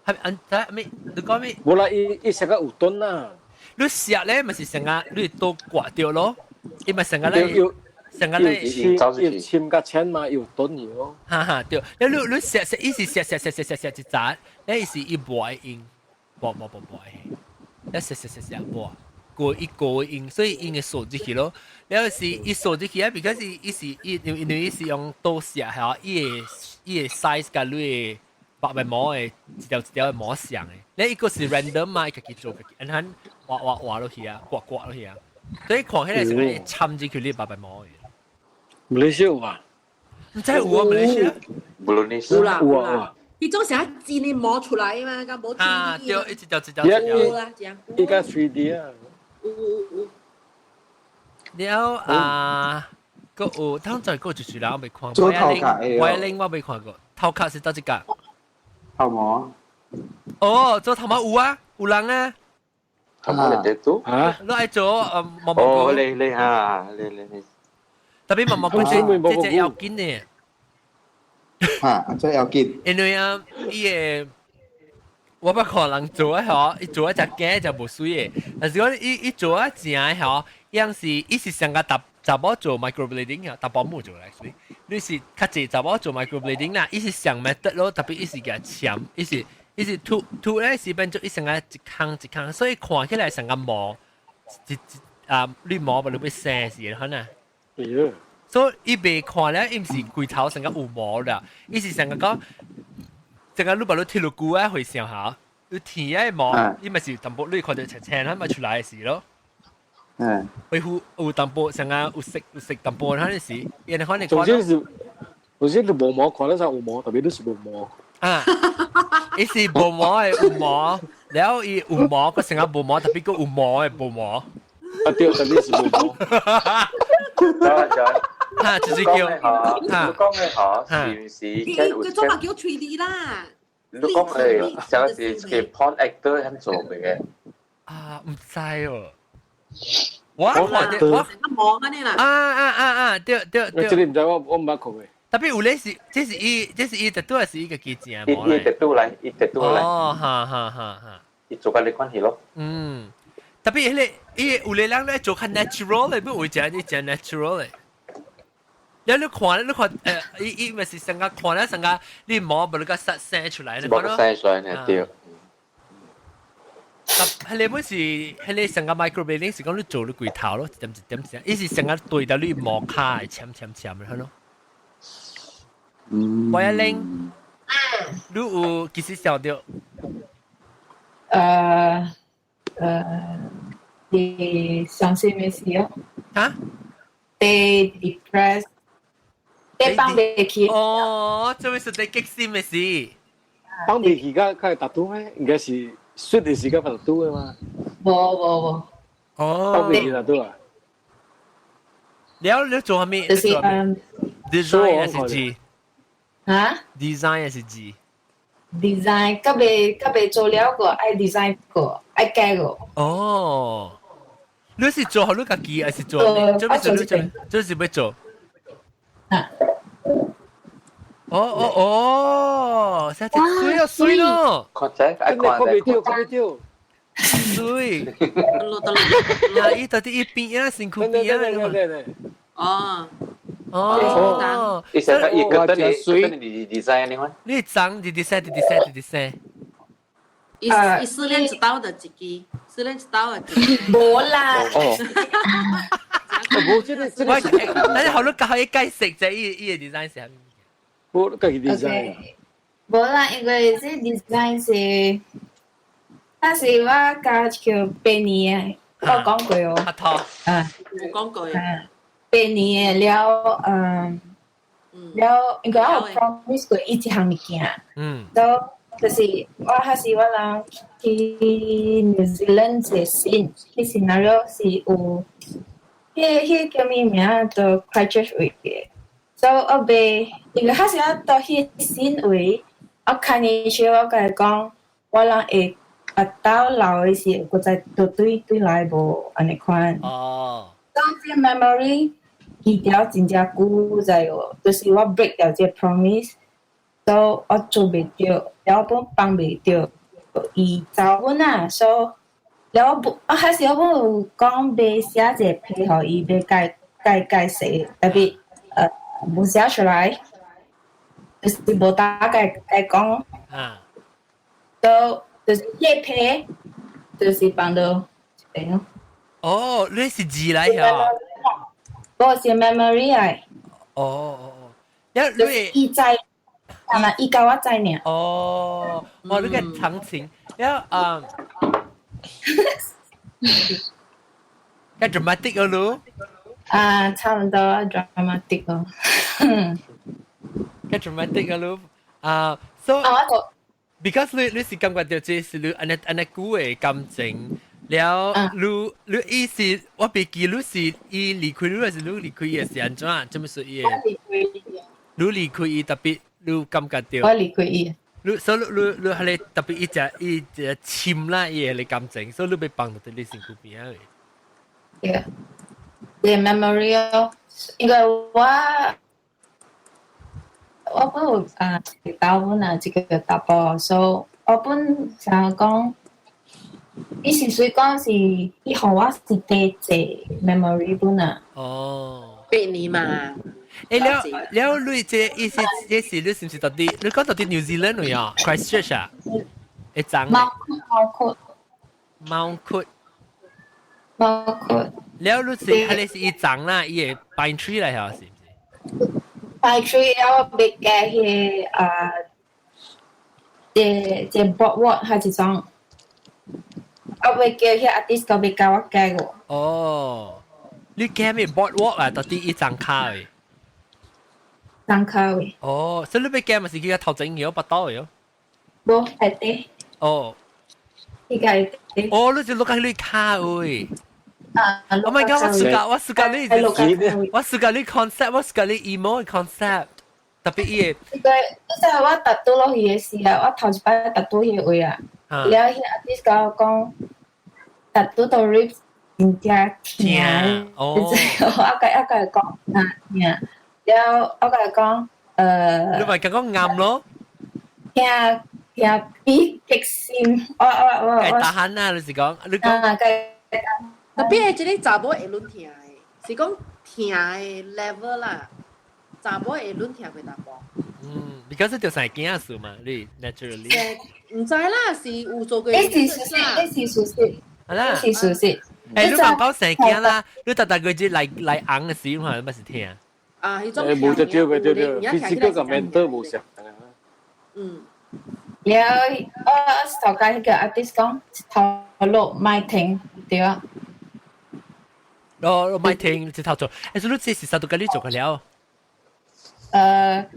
係按睇咩？你講咩？無啦，伊伊錫個有燉啦。你錫咧，咪是成個你刀刮掉咯，伊咪成個咧。成個咧，伊簽個錢嘛，有燉咯。哈哈，對，你你你錫錫，伊是錫錫錫錫錫錫一扎，你伊是伊無愛用，無無無無愛，你錫錫錫錫無，過一個用，所以用會掃入去咯。了是伊掃入去啊，because 伊是伊因為伊是用刀錫嚇，伊的伊的 size 佮你的白白毛的一條一條的毛像的。你一個是 random 嘛，伊家己做家己，按畫畫畫落去啊，刮刮落去啊，所以看起來是講摻進去你白白毛的。馬來西亞有啊？毋知有啊，馬來西亞。馬來西有啦有啦，彼種成剪的毛出來嘛，敢無啊，對，一條一條一條。有啦，這樣。依家 3D 啊。有有有。了啊，閣有，通再閣就是人未看過。做頭殼的。我另我未看過，頭殼是佗一個？頭毛。哦，做頭毛有啊，有人啊。頭毛人哋做。啊？你愛做毛毛哦，你你哈，你你你。特別毛毛菇這這隻要緊的。嚇，這要緊。因為啊，伊個我捌看人做啊，嗬，伊做一隻假就無媠的，但是講伊伊做啊正的嗬，樣是伊是上個查查某做 microblading 啊，查甫冇做來，所以你是較濟查某做 microblading 啦，伊是上 method 咯，特別伊是共攕，伊是伊是塗塗咧是變做伊成個一空一空，所以看起來成個毛，一一啊綠毛不你欲生是可能。哎呀！所以伊袂看咧，伊毋是規頭成個有毛啦，伊是成個講，成個你把你貼落久啊會想下，你天的毛，伊咪是淡薄你看到青青，佢咪出來的時咯。會有有淡薄成個有色有色淡薄，嗰陣時，因為可能。總之是，總之你無毛看得上有毛，特別你是無毛。啊，伊是無毛的有毛，然後伊有毛，佢成個無毛，特別個有毛的無毛。啊對，特別是無毛。哈，就是叫，你講嘅嗬，是唔是？佢做嘛叫 3D 啦。你講嘅上是個 porn actor 肯做嘅。啊，毋知哦。我看到我毛安呢啦。啊啊啊啊！對對對。這個毋知，我我毋捌看過。特別有咧是，這是伊，這是伊特拄係是伊個機正伊伊特拄來，伊特拄來。哦，哈哈哈哈。伊做佮你關係咯。嗯，特別彼個伊有個人咧做較 natural 咧，不會食你食 natural 咧。你你看你看，伊伊咪是成個看咧成個你毛無你個塞生出來，你看咯。生出來呢對。彼個本是彼個成個 microblading 是講你做你規頭咯，一點一點一點，伊是成個對到你毛跤會攕攕攕的咯。嗯。我一拎，你有幾時想著？你傷心的時候。嚇？你 depressed，你放袂起。哦，這位是你激心的事。放袂起較較會達到咩？應該是雪的時間達到的嘛。無無無。哦。放袂起達到啊？了你做啥物？就是嗯。 design 還是字？嚇？design 還是字？ design，佮未佮未做了個，愛 design 個，愛改個。哦，你是做予你家己，還是做？做咩做？做這是欲做？啊！哦哦哦，實在媠啊媠咯！看者愛看看袂著，看袂著。媠。呀，伊到底伊邊啊，身軀邊啊。哦。哦，伊成個伊覺得你覺得你 design 你看？你長你 design 你 design 你 design。伊伊失戀一道的一支，失戀一道的一支。無啦。哦。無這個這個，但是後來教伊解釋者，伊伊的 design 是啥物？無家己 design。無啦，因為這 design 是，那是我教叫八年的，我講過哦。阿濤。啊。有講過。八年的了，嗯，了，因為我有 promise 過伊一項物件。都就是我還是我人去 New Zealand 一個 scene，彼 scenario 是有，彼彼叫咩名？做 Christchurch 位的。所以我袂，因為彼時我到彼 scene 位，我看你時我共伊講，我人會啊到老的時，閣再對對對來無按呢款。哦。當這 memory 記掉真正久在哦，就是我 break 掉這 promise，so 我做袂著，了我本放袂著，伊走阮啊，so 了我不，我還是我本有講欲寫一個批予伊，欲改改改寫，特別無寫出來，就是無大概該講。So 就是迄批，就是放到這邊咯。哦，你是字來呀？我是 memory 來。哦哦哦，因為伊知，但係伊教我知爾。哦，哇，你個長情，因啊，較 dramatic 哦，你。啊，差唔多 dramatic 咯。較 dramatic 哦，你。啊，so because 你是感覺到這是你按呢按呢久的感情。了，你意思我袂記你是伊離開你，還是你離開伊是按怎？這麼說伊？我離開伊。你離開伊特別，你感覺到？我離開伊。你所以你你係特別伊隻伊隻深啦，伊的感情，所以你欲放佇你身軀邊仔。對，對 memory 哦，因為我本有啊大本啊這個查埔，所以我本想講。伊是雖講是，伊予我是第濟 memory 本啊。哦。 8年嘛。欸，了了，你這意思，這是你是毋是佇你講佇 New Zealand 位啊？Christchurch 啊？會長。 Mount Cook。 Mount Cook。 Mount Cook。了，你是係你是伊長啦，伊會 pine tree 來嚇，是毋是？pine tree 了，欲加彼個啊，這這 boardwalk 還是種。我欲叫彼 artist 閣欲教我改過。哦，你改咩 boardwalk 啊？佇伊張跤的？張跤的。哦，所以你欲改嘛是去較頭前搖腹肚的哦？無，下底。哦。伊個下底。哦，你是落喺你跤位。啊！Oh my god！我 suka 我 suka 你，我 suka 你 concept，我 suka 你 emo concept，特別伊個。這個，這個我 tattoo 落去的時啊，我頭一擺 tattoo 彼個位啊。了，彼 artist 共我講，tattoo 到 ribs 真正疼，哦，我共伊講啊疼，了我共伊講，你咪講講暗咯，疼疼比激心，我我我我。 tahan 啊，你是講你講。啊，特別係這个查某會攏疼的，是講疼的 level 啦，查某會攏疼過查埔。嗯，because 就生囝事嘛，你 naturally。毋知啦，是有做過。你是事實，你是事實，啦，你是事實。欸，你莫講生囝啦，你逐逐個月來來紅的時，你看嘛是疼。啊，彼種。欸，無就對個對對，physical 佮 mental 無相。了，我頭家彼個 artist 講，一頭落莫停，對啊。哦，莫停，一頭做。欸，所以你這是啥都共你做個了？分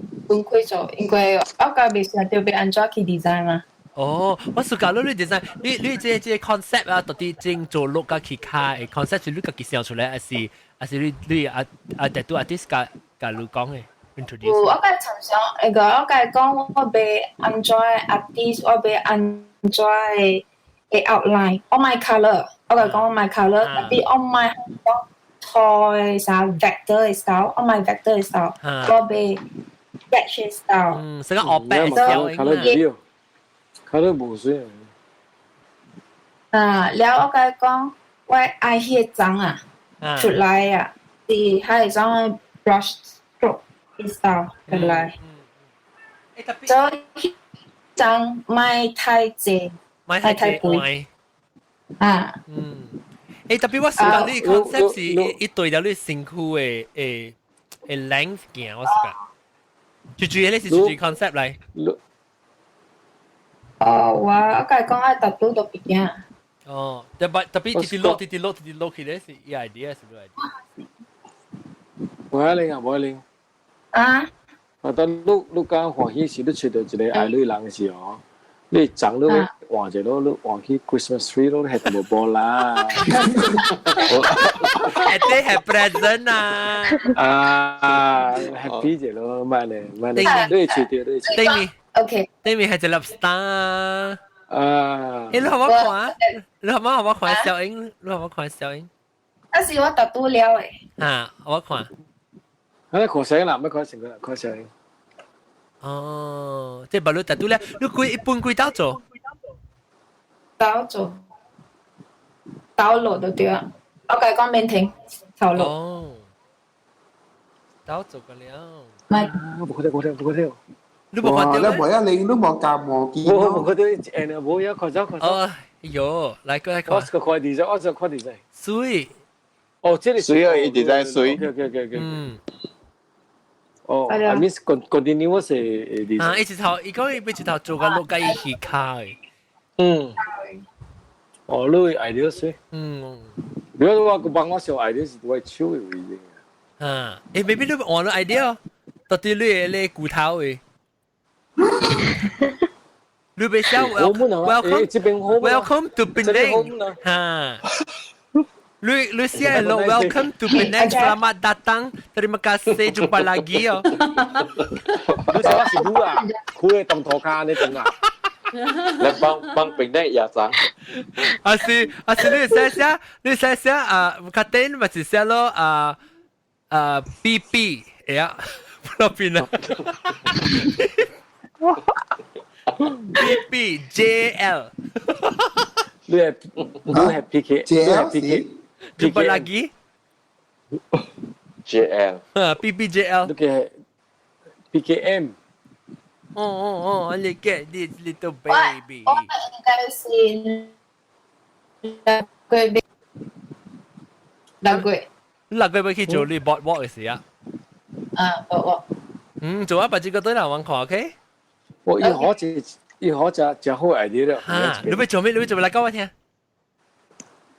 開做，因為我家袂想著欲按怎去 design 嘛。哦，我 suka 你 design，你這這 concept 啊，到底正做落甲去跤的 concept 是你家己想出來，還是還是你你啊啊 tattoo artist 共共你講的？introduce。有，我共參詳，那個我共伊講，我欲按怎 artist，我欲按怎的的 outline，我莫 color，我共伊講我莫 color，特別我莫講塗的啥 vector 的 style，我莫 vector 的 style，我欲 sketch style。嗯，是個黑白小影啊。color 無水。啊，了我共伊講，我愛彼個鬃啊，出來啊，是彼種 brush stroke style 出來。所以鬃莫太濟，莫太肥。啊。嗯。欸，特別我 suka 你 concept 是伊對著你身軀的的的 length 行，我 suka。最主要你是最主 concept 來。哦，我共伊講愛 tattoo 都別驚。哦，特別特別直直落，直直落，直直落去咧是伊 idea 是你 idea。無愛玲啊，無愛玲。啊？啊，當你你講歡喜時，你揣著一個愛你人時哦，你鬃你換一個，你換去 Christmas tree 咯，係無無啦。一定係 present 啊！啊，happy 一咯，莫咧莫咧，你揣著你揣。頂你。OK。頂面係一粒 star。啊！你可唔可看？你可唔可我看小英？你可唔可看小英？那是我特拄了誒。啊，我看。啊，看成啦，乜看成個，看成。哦，這白你特拄了，你幾一般幾刀做？刀做，刀落就對啊。我甲伊講免停，頭路。哦，刀做個了。唔係。無看到，無看到，無看到。你無看到？你無一零，你無夾無見。無看到，誒，無一看咗看咗。哦，喲，來過來看。我是個看電視，我是看電視。水。哦，這裡水啊，一直在水。 OK。嗯。哦，I mean continuous 的。啊，一直頭，伊講伊要一頭做個落個伊去卡的。嗯。哦，你 idea 水。嗯。如果我個幫我想 idea 是我手的位置。啊，誒，maybe 你換咗 idea，到底你你骨頭的。你別笑，welcome welcome to Penang，哈。你你寫咯，welcome to Penang, selamat datang, terima kasih, jumpa lagi 哦。你寫我是女啊，佢係當塗骹你懂啊？來幫幫 Penang 也長。啊是啊是，你寫寫你寫寫啊，較頂咪是寫咯啊啊 B B，哎呀，不變啦。B B J L，你係你係 P K， J L P K。 Jumpa lagi J L B B J L 你嘅 P K M 哦哦哦，你 get this little baby 我應該是六個月，六個月。六個月去做你 boardwalk 嘅事啊？啊，boardwalk。嗯，做啊，把這個對人玩看，OK？我一可就一可就就好 idea 了。嚇！你要做咩？你要做咩來講我聽。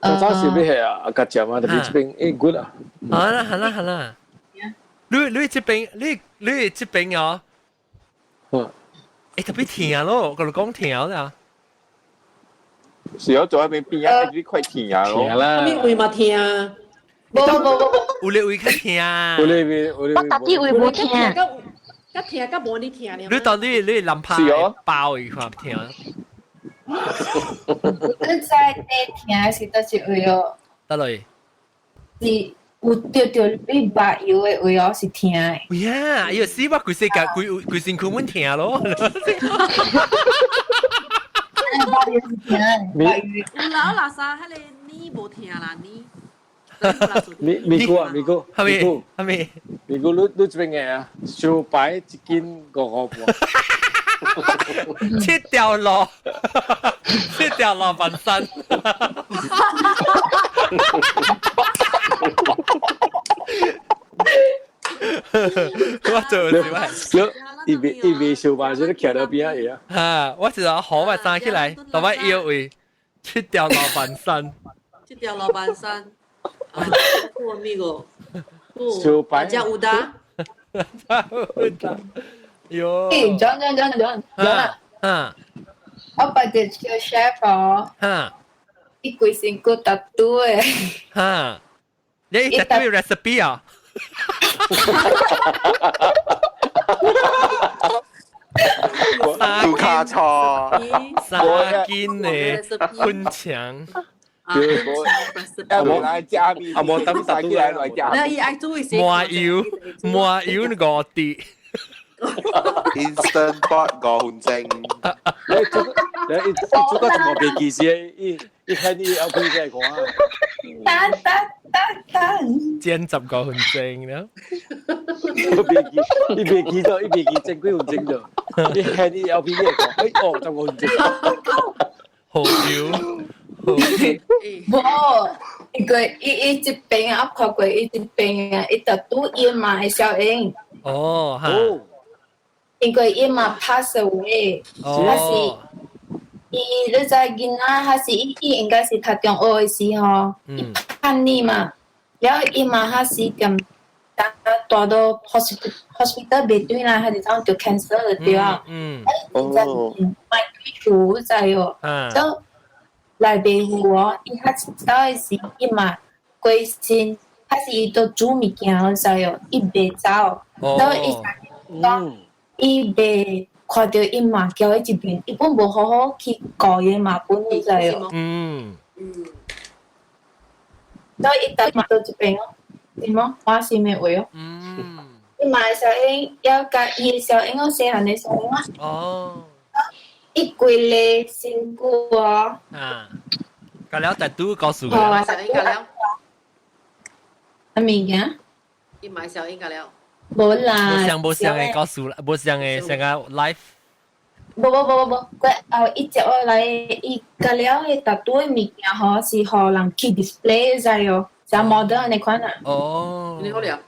我早時要係啊，夾食嘛，特別這邊誒 good 啊。好啦好啦好啦。你你這邊你你這邊哦。嗯。誒特別甜咯，我講甜啦。是要做一邊邊啊，你快甜啊咯。甜啦。邊位嘛甜？無無無無。有你位較甜。有你位有你。我到底位無聽。較聽較無你聽了。你到底你男拍包一塊聽？你在地聽是倒一位哦？倒落？是有著著你目油的位哦，是疼的。呀，伊死我規世界規規身軀阮疼咯。目油是疼的，有老垃圾，彼個你無疼啦，你。美美國啊，美國，係咪？係咪？美國你你這邊嘅啊，燒白一斤五箍半。切掉落，切掉落半身。我做是咪？一邊一邊燒白就徛到邊啊！嚇！我是話好咪生起來，同埋腰位切掉落半身。切掉落半身。啊，我咪個。燒白。加烏達。加烏達。喲。誒，John John John John John 啊！我捌一個 chef 哦。嚇！伊規身軀 tattoo 的。嚇！你 tattoo recipe 啊？杜卡錯，三斤的粉腸。阿無來加麵，阿無等三斤來來加。麻油麻油五滴。 Instant pot 5分鐘。你做你你做個全部別記事，伊伊看你 L P 在講啊。等等等等。煎15分鐘了。我別記，你別記咗，你別記整幾分鐘咗。你看你 L P 在講，哎哦，15分鐘。好油。無，伊個伊伊這邊啊，看過伊這邊啊，伊特拄伊嘛會消音。哦，哈。因為伊嘛 pass away，還是伊你知囡仔，還是伊伊應該是讀中學的時候，伊叛逆嘛，了伊嘛還是踮大到 hospital hospital 袂對啦，還是怎就 cancer 就對啊。嗯。哦。買幾厝知哦，就內邊有哦，伊較早的時伊嘛規身，還是伊都煮物件，你知哦，伊袂走，所以伊講。伊袂看著伊嘛叫伊一邊，伊本無好好去顧伊嘛本你知哦。所以伊逐嘛到這邊哦，對無？我是咩話哦？伊嘛小英要甲伊的小英哦，細漢的小英哦。伊規个身軀哦。啊，甲了 tattoo 告訴佢。小英甲了。啥物件？伊買小英甲了。無啦。無像無像的告訴，無像的像個 life。無無無無無，佢後伊接落來，伊甲了彼 tattoo 的物件吼，是予人去 display 知哦，像 model 按呢款啊。你好了。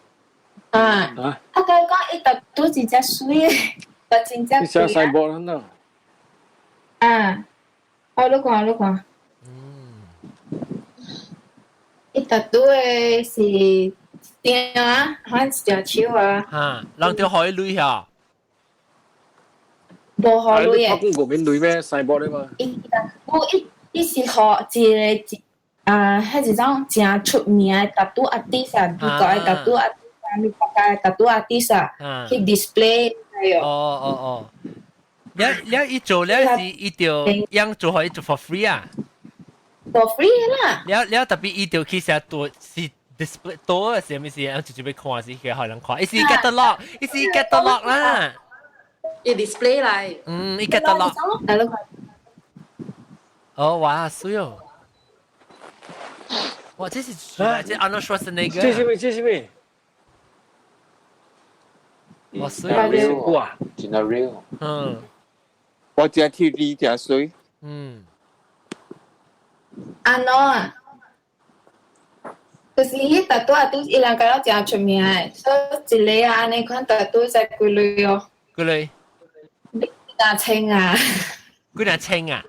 啊。啊，佢講伊 tattoo 真正媠的，但真正。你寫細波啦。啊，好，你看，你看。伊 tattoo 的是定啊，還一隻手啊。哈，人就可以鐳下。無予鐳的。拍廣告免鐳咩？細波咧嘛。伊無伊伊是予一個一啊，彼一種誠出名的 tattoo artist 啊，美國的 tattoo artist 啊，美國的 tattoo artist 啊，去 display。哦哦哦。你你伊做了是伊就樣做予伊做 for free 啊？for free 啦。了了特別伊就去寫多是 display 多的是啥物事？直接欲看是去予人看，伊是 catalog，伊是 catalog 啦。伊 display 來。嗯，伊 catalog。哦，哇，媠哦！哇，這是這 Arnold Schwarzenegger。這是咩？這是咩？哇，媠哦！哇，真係 real。我只 TV 真媠。安怎啊？就是彼 tattoo artist 伊人感覺誠出名的，所以一個啊按呢款 tattoo 才幾鐳哦。幾鐳？幾若千啊？幾若千啊？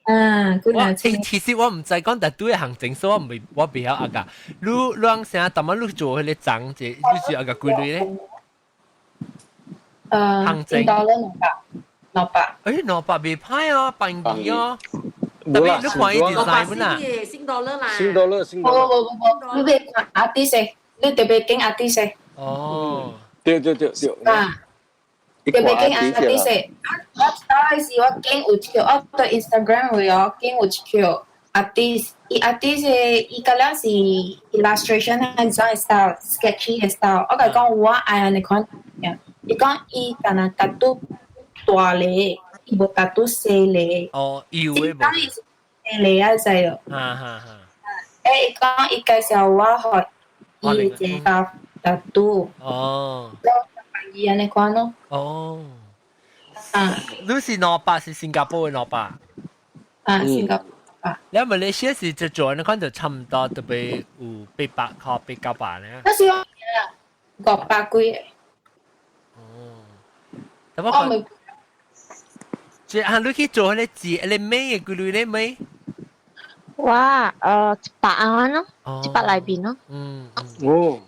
啊，幾若千。其實我毋知講 tattoo 的行情，所以我未我袂曉阿個。你你按啥？逐擺你做彼個髒者，你是阿個幾鐳咧？行情。兩百，兩百。欸，兩百袂歹啊，便宜哦。特別你看伊 design 本啊。新 dollar 啦。新 dollar，新 dollar。無無無無，你欲看 artist，你特別揀 artist。哦。對對對對。啊。特別揀 artist，我當時我見有一條，我對 Instagram 位哦，見有一條 artist，伊 artist 伊個了是 illustration 還是種 style，sketchy 的 style。我共伊講我愛按呢款，伊講伊干焦 tattoo 大个，伊無 tattoo 細個。哦，有的無？當伊是細個啊，知哦。哈哈哈。欸，伊講伊介紹我予伊一個 tattoo。伊按呢款咯。哦。啊。你是兩百是新加坡的兩百？啊，新加坡。你馬來西亞是就做那款就差唔多，特別有800塊、800-900呢。那是500幾個。哦。但我看，這啊，你去做彼個字，彼個美的幾鐳咧美？哇，100蚊咯，100內邊咯。哦。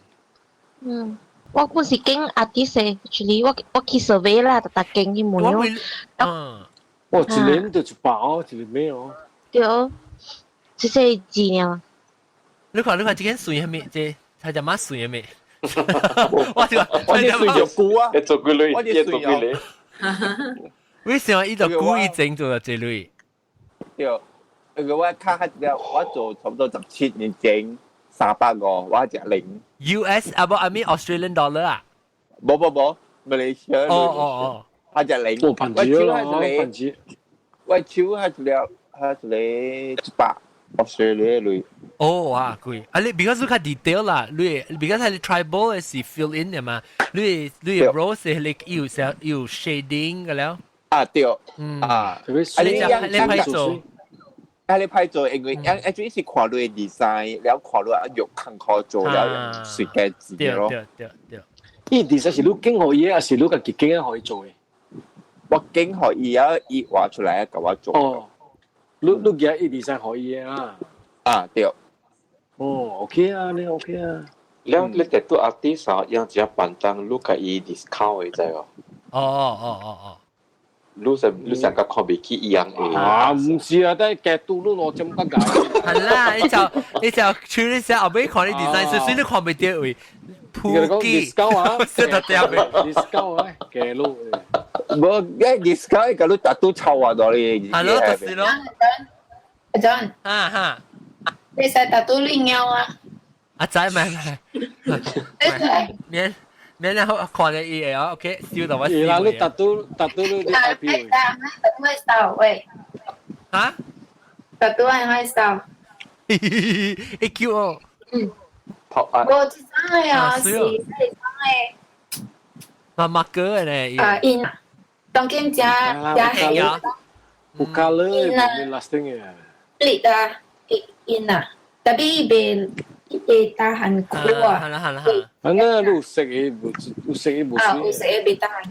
我本是揀 artist，actually 我我去 survey 啦，逐逐間去問咯。哦，一年就100哦，一個咩哦？對，這些字呢。你看，你看，這間水係咩？這他只馬水係咩？我就我啲水就久啊，做幾鐳，一做幾鐳。為什麼伊就故意整做這類？對，因為我看下我做差不多17年前350，我一零。 US 啊，無 I mean Australian dollar 啊？無無無，馬來西亞。哦哦哦，我一零。哦，盤子咯，盤子。我手係一了，係一個100 Australia 鐳。哦，哇，貴！啊，你 because 你較 detail 啦，你 because 係 tribal 的是 fill in 的嘛，你你 rose 係你有有 shading 個了。啊對，啊，啊你你歹做，啊你歹做，因為 actually 是看你 design，了看你啊用工課做了，隨家字咯。對對對。伊 design 是你揀予伊，還是你家己揀予伊做的？我揀予伊啊，伊畫出來共我做。哦，你你夾伊 design 予伊啊？啊對。哦，OK 啊，你 OK 啊。了你 tattoo artist 啊，用一板凳，你共伊 discount 的知無？哦哦哦哦哦。你是你上個看袂起伊樣的。啊，毋是啊，但係夾拄你攞針得㗎。係啦，你就你就處理下後尾看你 design，所以你看袂著位。鋪機 discount 啊，識得掉未？discount 啊，夾路。無，一 discount 個你 tattoo 臭啊，到你。係咯，就是咯。阿 John，哈哈。你使 tattoo 你貓啊？阿仔唔係唔係，免免咧看咗伊個，OK，笑到我死。啦，你 tattoo tattoo 你 IP 啊，tattoo 愛 style 喂。嚇？tattoo 愛 style。會叫哦。嗯。我這張的啊，是這張的。媽媽哥咧。啊，因當今食食啊。有 colour 的，lasting 的。力啊，因啊，tapi 袂會tahan 久啊。係啦係啦係。反正你有色的無，有色的無。啊，有色的袂tahan。你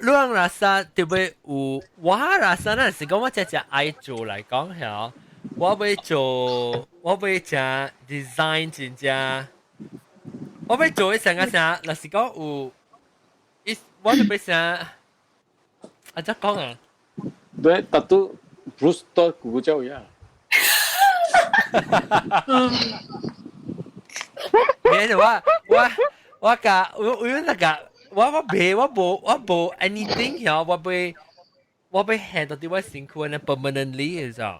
你人 rasa 特別有，我 rasa 那是講我只只愛做來講嚇，我欲做，我欲食 design 真正，我欲做一成個啥，若是講有，伊我就欲啥，啊，怎講啊？對，tattoo Bruce 都古叫一樣。免我我我甲我我那個我我袂我無我無 anything 曉，我袂我欲下到啲我身軀呢 permanently 嘅咋。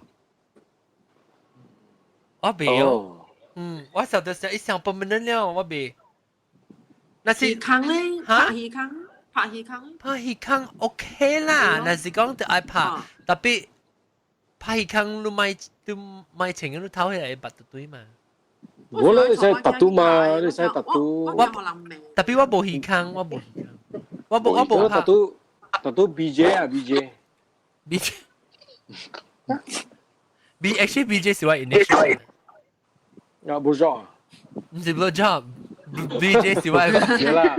我袂哦，嗯，我曉得是一想 permanent 了，我袂。那是坑咧，拍魚坑，拍魚坑，拍魚坑 OK 啦，若是講就愛拍，特別拍魚坑你買你買穿你頭起來捌得對嘛。我咧你使 tattoo 嘛，你使 tattoo。我特別我無魚坑，我無魚坑，我無我無拍。 tattoo tattoo BJ 啊 BJ。 BJ。B actually BJ 是我 initial。啊，不是啊。唔是 blow job。BJ 是我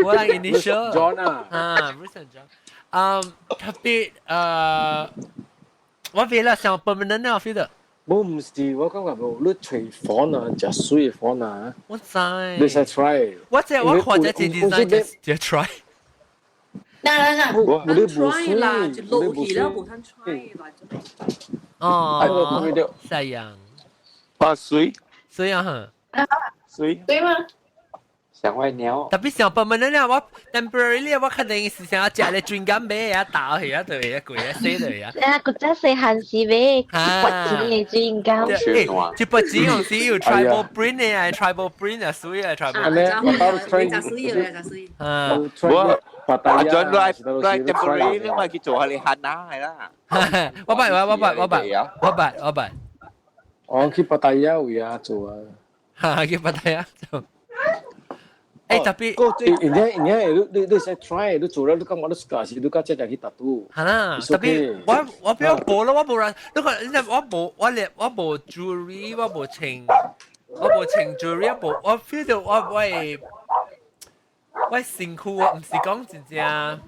我 initial。 John 啊。啊，Bruce John。嗯，特別我為了想 permanent 啊，feel 到。冇唔是，我感覺無，你揣房啊，食水的房啊。我知。你使 try。我知我看這 design 就 try。嗱嗱嗱，我你無水啦，就落去了，無通 try 啦。哦，西洋。啊水。水啊！水。對嗎？想外鳥。特別想 permanent 咧，我 temporarily 我肯定是想要食咧專金買啊，打去啊，對啊，貴啊，死對啊。啊，古早細漢時買一筆錢的專金。一筆錢用是有 tribal print 的啊，tribal print 啊，水啊，tribal。我到 try。食水嘅，食水。啊，我我轉來來 temporary 你咪去做下你漢娜係啦。我捌我捌我捌我捌我捌。我去芭達雅位啊做啊。哈，去芭達雅做。誒特別，而且而且你你你使 try，你做了你感覺你 suka 時，你較只只去 tattoo。係啦，特別我我比較無咯，我無人，你看你我無我連我無 jewelry，我無穿，我無穿 jewelry，我無我 feel 到我我我身軀我毋是講真正，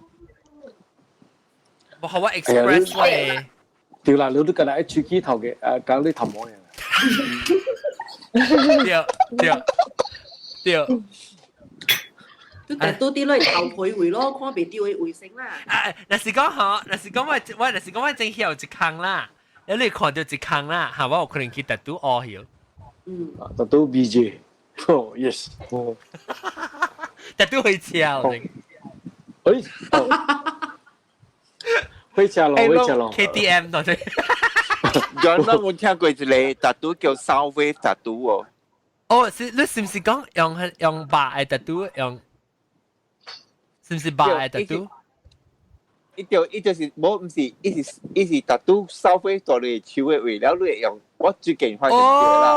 無予我 express 我的。對啦，你都今日一吹起頭嘅，誒講你頭毛嘅。對對對。你 tattoo 啲落頭皮位咯，看袂到的衛生啦。啊，若是講吼，若是講我我若是講我真曉一空啦，你看到一空啦，嚇我有可能去 tattoo 學曉。嗯。 tattoo BJ，哦 yes。 tattoo 會車。誒。會車咯，會車咯。 KTM 到底。原來我聽過一個 tattoo 叫 sound wave tattoo 哦。哦，是你是唔是講用用白的 tattoo 用？是唔是白的 tattoo？伊就伊就是無毋是，伊是伊是 tattoo sound wave 在你手的位，了你會用我最近發現啦。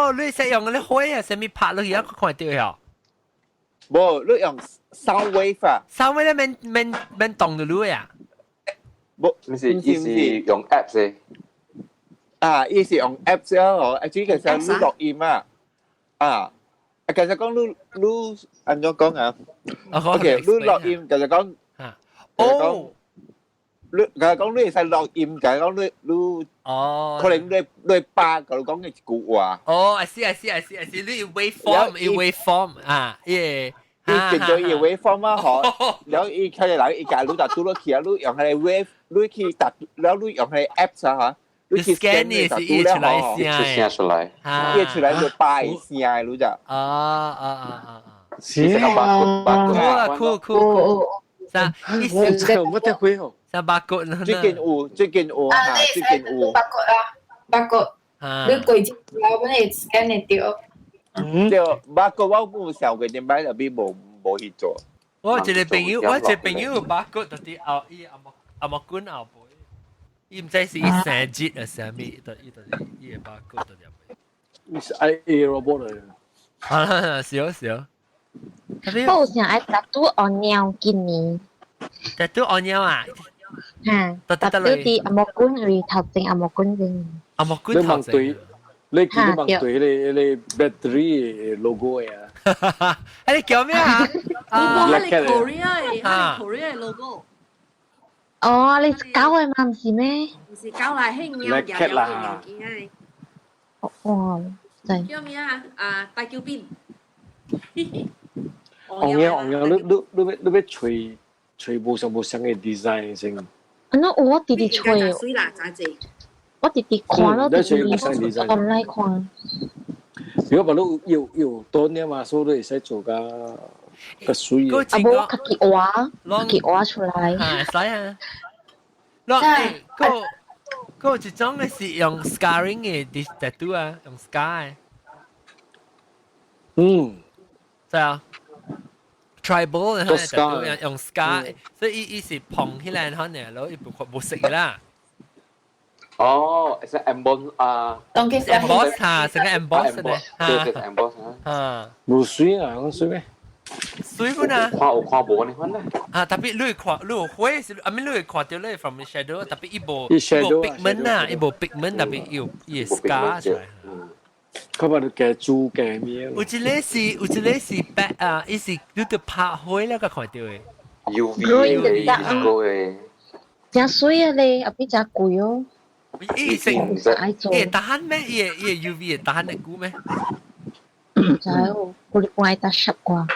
哦，你識用嗰啲火啊，啥物拍落去啊，看到呀？無，你用 sound wave 啊？sound wave 免免免動到你啊？無，毋是，伊是用 app 嘅。啊，伊是用 app 先哦，啊，主要其實你錄音啊，啊，啊，其實講你你按怎講啊？OK，你錄音其實講，哦，你其實講你會使錄音，其實講你你，哦，可能你你爸佮你講嘅一句話。哦，I see I see I see I see，你 waveform，伊 waveform 啊，伊。伊變做伊 waveform 啊，嗬，然後伊開始來，伊教你 tattoo 落去啊，你用彼个 wave，你去 tattoo，然後你用彼个 apps 啊，嚇。你去 scan 你是伊出來聲，出聲出來，伊出來就擺聲，你就。啊啊啊啊啊！是啊，酷啊酷酷酷！啥？我唔知，我聽過哦。啥 barcode 呢？最近有，最近有哈，最近有。 Barcode 啊，barcode。你過節了，本來 scan 會到。對，barcode 我有想過點擺，特別無去做。我一個朋友 barcode 就佇後伊阿莫阿莫管後背，伊毋知是伊生日啊啥物，伊就是伊個 barcode 就入去。你是 I A robot 嚟。啊，是哦是哦。我有想愛 tattoo 鱷鳥今年。 tattoo 鱷鳥啊？嚇，tattoo 佇紅毛館位頭前紅毛館邊。紅毛館頭前。你記得望對你 battery logo 呀？哎，你叫咩啊？啊，係 Korea 嘅，係 Korea 嘅 logo。哦，你搞嘅嘛，唔是咩？唔是搞嚟，係鳥鳥鳥鳥嘅。哦，對。叫咩啊？啊，大腳邊。紅嘅紅嘅，你你要吹吹無相無相嘅 design 先。啊，那我直直吹。水啦，真濟。我直直看咯，直直 online 看。如果話你有多年嘛，所以會使做個個水。啊，無家己畫，家己畫出來。啊，使啊。啷，個個一種嘅是用 scarring 嘅 tattoo 啊，用 scar 嘅。知啊。tribal 用用 scar，所以伊是膨起來可能咯，伊無色啦。哦，是 emboss 啊，emboss 哈，成個 emboss 咧，對對 emboss 啊，無水啊，講水咩？水本啊，看有看無呢款咧。啊，特別你會看，你有火是，啊，咪你會看到你 from shadow，特別伊無伊無 pigment 啊，伊無 pigment，特別有伊 scar 出來。佢話你加豬加咩？有一個是白啊，伊是你著拍火了，個看到的。 UV 嘅個嘅。真水啊咧，後邊真貴哦。伊是伊會打咩？伊會 UV 會打得久咩？知哦，我愛打濕啩，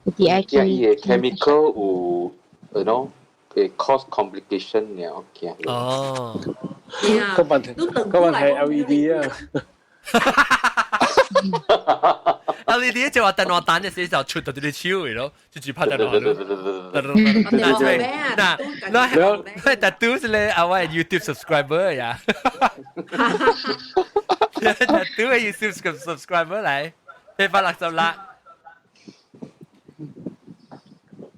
有啲愛去。伊個 chemical 有，you know，會 cause complication 了，驚。哦。嗰問係 LED 啊。 LED 就話電話單嘅時候出到啲手嘅咯，就只拍電話咯。嗱嗱，嗱，但都是咧，啊我 YouTube subscriber 呀。但都係 YouTube subscriber 嚟，866。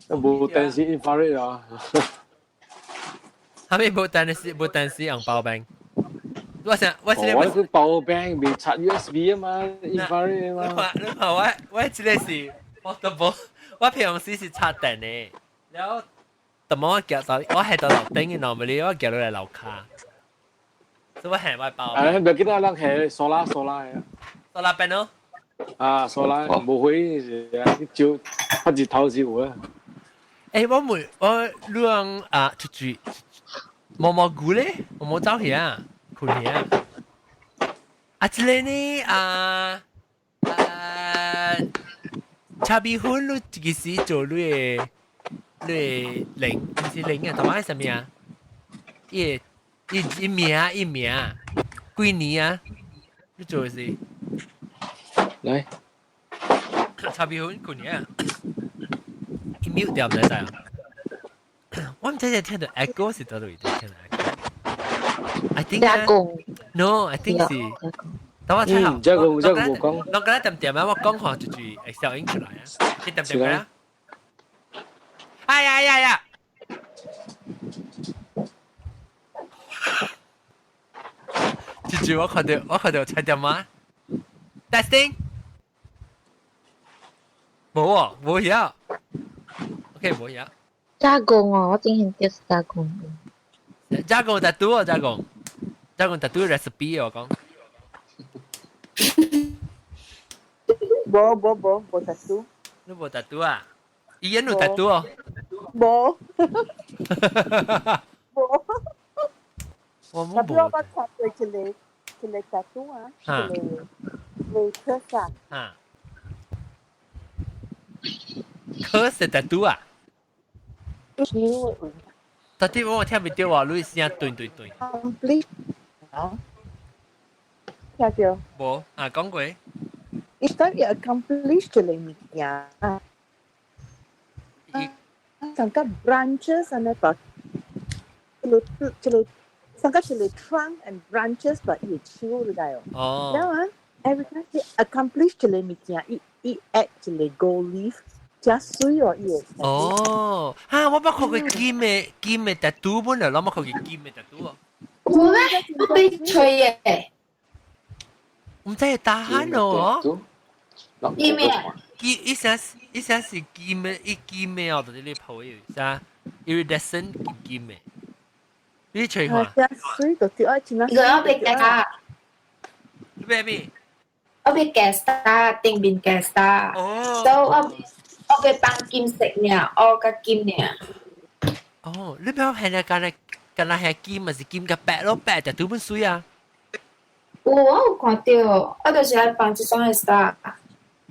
無電視 infrared 啊。係咪無電視？無電視用包冰。我想，我這個我包冰未插 USB 啊嘛，infrared 啊嘛。你看我這個是我都無，我平常時是插電的，然後，怎麼我夾到我係到樓頂嘅 normally 我夾落來樓跤，所以我係我包。哎，唔要緊啊，咱係 solar solar 啊。 solar panel。啊，solar 無會是啊，照發日頭是有啊。欸，我問我兩啊出去毛毛菇咧，我冇走去啊。困去啊！啊，這個呢啊啊，茶米粉你幾時做你的零？毋是零啊，同埋啥物啊？伊伊伊名伊名幾年啊？你做的是？來，茶米粉幾年啊？伊 mute 掉毋知啊？我毋知只聽到 echo 是佗位聽到 echo。I think 加工。 No, I think 是。等我睇下。這個這個冇講。我剛才點點啊，我講話就會消音出來啊。你點點啊？哎呀呀呀！就我看到猜點嗎？Testing。冇啊，冇嘢。OK，冇嘢。加工哦，我之前就是加工。加工就拄哦，加工。加工 tattoo recipe 我講。無無無無 tattoo。你無 tattoo 啊？伊人有 tattoo 哦。無。無。我冇。特別我捌插過一個一個 tattoo 啊，一個個 curse 啊。啊。curse tattoo 啊？特別我聽唔到話，你聲斷斷斷。 Complete 啊，聽到？無啊，講過。伊講伊 accomplish 一個物件啊。伊成個 branches 安尼把，一個一個成個一個 trunk and branches 把伊樹你知哦。哦。然後啊，every time 伊 accomplish 一個物件，伊伊 add 一個 gold leaf，真水哦伊個。哦，哈！我捌看過金的金的 tattoo 本來，我捌看過金的 tattoo 哦。有咩？我被吹耶！毋知會打鼾哦。金咩？金伊聲伊聲是金的，伊金的哦，就是你抱的啥 iridescent 金金的。你吹看？真水就對愛真啊。個我被夾。咩咩？我被夾 star，頂面夾 star。哦。所以我我被放金色爾，我個金爾。哦，你表係咧，敢若敢若係金，咪是金甲白咯，白就拄本水啊。有我有看到，我就是愛放這種的 star。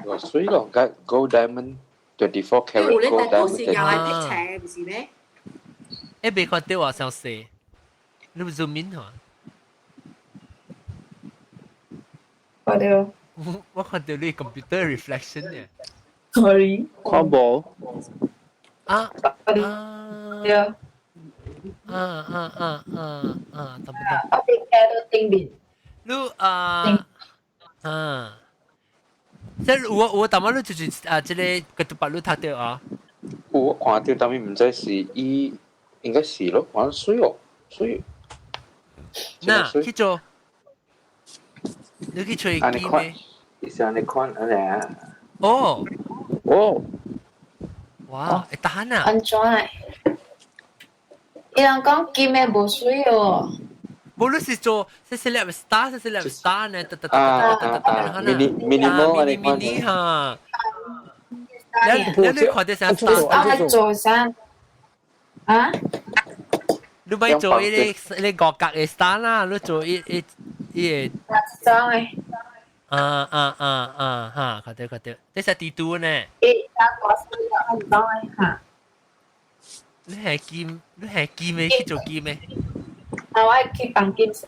哇，水咯，個 gold diamond 24 karat 有咧， gold 但都是 diamond。用來辟邪，毋是咩？欸，未看到啊，傷細，你有 zoom in 吼？看到。我看到你 computer reflection 呢。 Sorry。看無？啊啊。對。啊啊啊啊啊！得唔得？我被夾到頂面。你啊啊！即係有有淡薄你就是啊，這個個獨白你讀到啊？有我看到，但係毋知是伊應該是咯，看水哦，水。嗱，去做，你去吹機咩？伊是按呢款，按呢啊。哦。哦。哇！會打啊！按怎的？伊人講金的無水哦。無論是做細細粒 star，細細粒 star 呢，噠噠噠噠噠噠噠，mini minimal 按呢款 mini 哈。你你看到啥 star？我做啥？啊？你咪做一個一個五角的 star 啦，你做一一一個。裝的。啊啊啊啊哈！看到看到，這是地圖呢。欸，打掛水了，按裝的哈。你係金，你係金的去做金的。啊，我愛去放金色。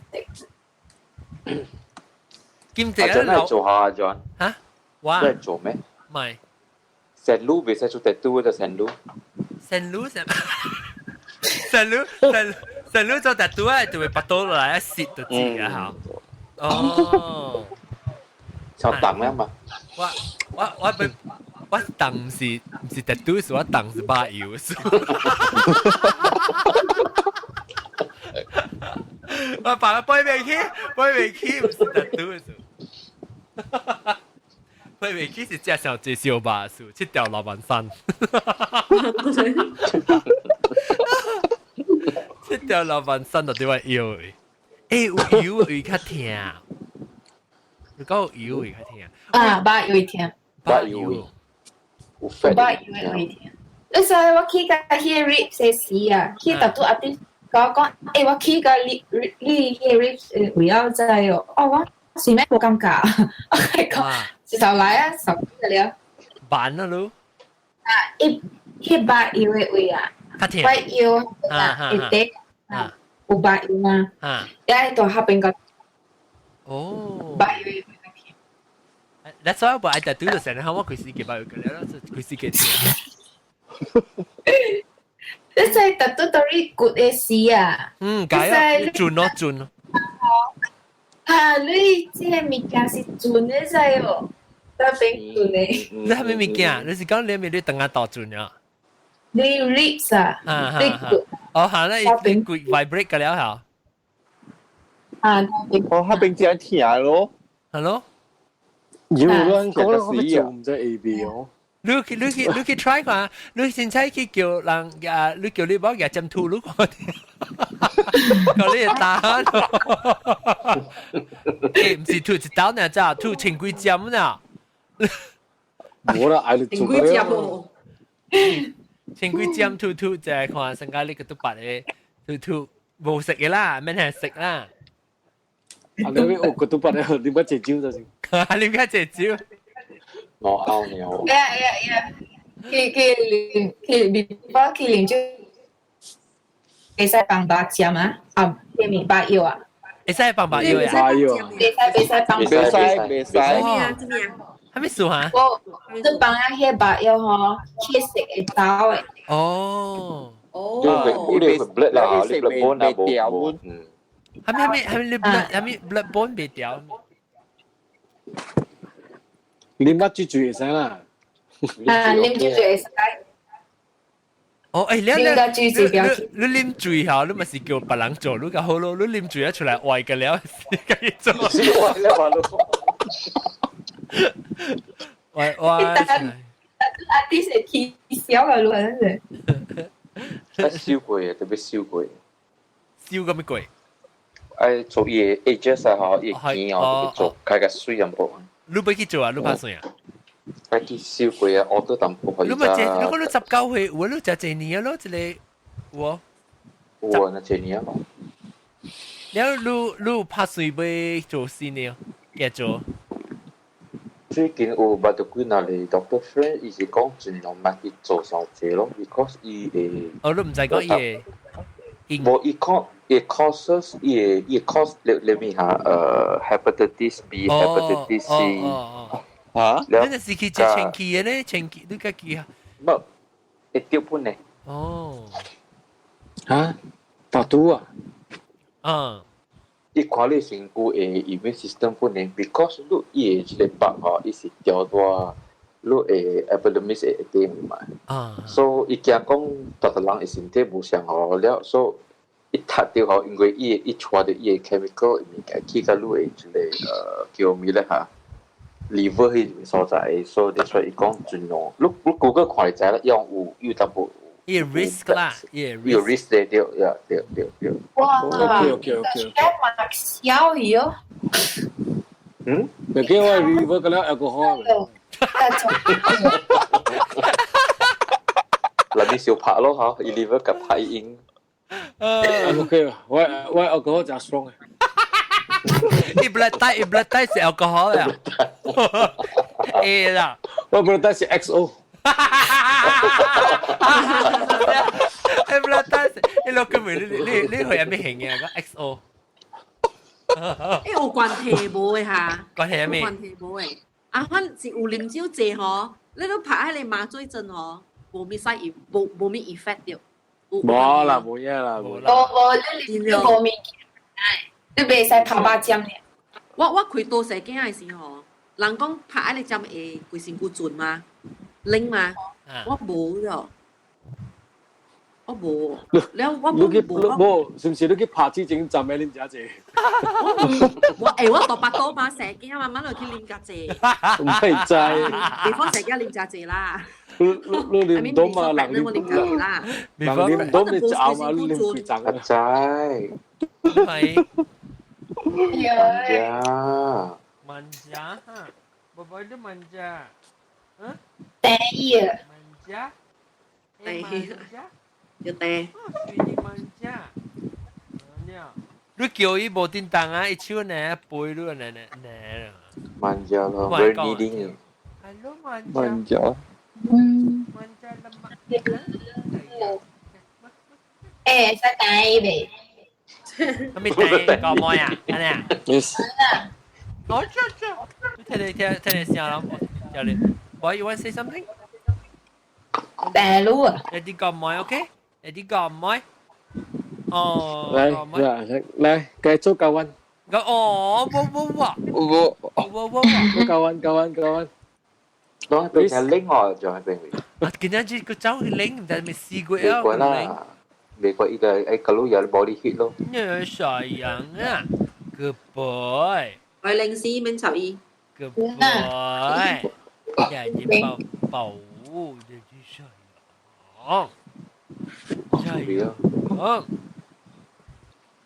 金色阿 John 係做下阿 John。嚇？我。你係做咩？唔係。成路袂使做 tattoo 就成路。成路成。成路成成路做 tattoo 啊，就會拔刀落來一攝就知啊嚇。哦。就等啦嘛。我我我被我當毋是毋是 tattoo，是我當是肉油。我把佢背袂起，背袂起，毋是 tattoo 數。背袂起是食上濟燒肉數，七條老板山。七條老板山就對我腰的。欸，有油會較疼。如果有油會較疼。啊，肉油會疼。肉油會。有肉油會疼。你知我去甲彼個 ribs 的時啊，去 tattoo artist 甲我講，欸，我去甲你你彼個 ribs 位了知哦。哦，我是咩無感覺？我講，一頭來啊，十幾了。慢啊，你。啊，伊彼肉油的位啊，我腰啊，會底啊，有肉油嘛？啊，也喺度下邊個。哦。肉油的位較疼。 That's why 我愛 tattoo 就成日我開始給肉油個了，開始給疼。你知 tattoo 到你骨的時啊？嗯，解啊，轉咯轉咯。啊，你這個物件是轉的知哦，特別轉的。你係咩物件？你是講你咪你等下倒轉啊？你 ribs 啊？你骨。哦，係啦，你骨 vibrate 個了嚇。啊，哦，那邊真疼咯。係咯。有人講我做毋知 A B 哦。你去你去你去 try 看，你現在去叫人啊，你叫你某舉針吐你看，叫你打咯。欸，毋是吐一刀呢，咋吐千幾針呢？無啦，愛你做千幾針哦。千幾針吐吐，就係看成家你個都白的吐吐，無食的啦，免係食啦。啊，你學個都白的，你捌這招就是。你捌這招。我拗你我。 Yeah. 去去啉去麵包去啉酒，會使放肉針啊？啊，迄麵包藥啊？會使放肉藥啊？袂使袂使放。袂使袂使。咩啊？咩啊？係咩事嚇？我你幫阿迄白藥吼，去食會走的。哦。哦。你 blood 啦，你 blood bone 啊，無。係咪係咪係咪你 blood 係咪 blood bone 袂掉？啉乜水水會使啦。啊，啉水水會使。哦，欸，你你你啉水吼，你咪是叫別人做，你較好咯。你啉水一出來壞嘅了，是家己做。壞了話咯。壞壞。阿啲是起笑嘅咯，真是。燒過啊，特別燒過。燒咁乜鬼？愛做伊個 adjust 啊，吼，伊個肩哦，特別做開個水淡薄。你欲去做啊？你拍算啊？愛去燒過啊，我都淡薄。你咪這，如果你19歲，有你食一年咯，這個有。有啊，那一年啊。了，你你有拍算欲做新的？繼做。最近有捌到幾若個 doctor friend，伊是講盡量莫去做傷濟咯，because 伊會。哦，你毋知講伊會。無，伊講伊 causes 伊會伊 cause 裏裏面嚇，hepatitis B、hepatitis C。嚇？你那是去食清氣的咧，清氣你家己啊？無，會掉本呢。哦。嚇？tattoo 啊？嗯。伊看你身軀的 immune system 本呢，because 你伊的這個白吼，伊是掉大，你會 epidermis 會點嘛。啊。所以伊驚講，逐個人的身體無相好了，所以伊踢掉吼，因為伊伊帶著伊的 chemical 物件去甲你的這個叫咩咧嚇？liver 彼個所在，所以所以伊講盡量，你你 Google 看就知啦，用有有淡薄。伊 risk 啦，伊有 risk 對對對對對。哇！OK OK OK。嘛小魚。嗯？你叫我 liver 個了 alcohol。嗱你小拍咯嚇，伊 liver 夾拍應。 OK，我我 alcohol 真 strong 嘅。伊 blood type 伊 blood type 是 alcohol 啊。A 啦。我 blood type 是 XO。你 blood type 你落個名，你你你去有咩型嘅？個 XO。欸，有關係無的哈？關係咩？有關係無的。啊，反是有啉酒濟吼，你都拍彼個麻醉針吼，無咩 side 無無咩 effect 著。無啦，無嘢啦，無無無，你你無物件，你袂使拍靶針爾。我我開刀生囝的時吼，人講拍彼個針會規身軀震嗎？冷嗎？我無了，我無。了我你去無，是毋是你去拍之前站咩啉遮濟？我欸，我大腹肚嘛，生囝嘛，慢落去啉較濟。毋會知。地方生囝啉遮濟啦。你你你啉到嘛？人啉啦。人啉到你嚼嘛？你啉幾盞啊？知。係。 Manja. Manja ha. Bapa dia manja. Ha? 第啊。 Manja. 第要第。你 manja. 你叫伊無叮當啊，伊手呢背你呢呢呢。 Manja 咯，very needing。 Hello manja. Manja. 嗯。 Manja lemak. 欸，使帶未？咁咪帶個妹啊？安尼啊？Yes。我這這，聽你聽聽你聲啦，叫你。Boy, you want to say something? 大路啊！有啲個妹，OK？有啲個妹。哦。來來來，繼續教阮。個哦，冇冇冇。冇冇冇。教阮教阮教阮。攞邊係拎我，仲係邊位？啊，今日這個走去拎，唔知咪試過啊？美國啦，美國依個誒，嗰路有 body heat 咯。你傻樣啊！Good boy。我零時免插伊。 Good boy。呀，你寶寶，你這傻樣。傻樣。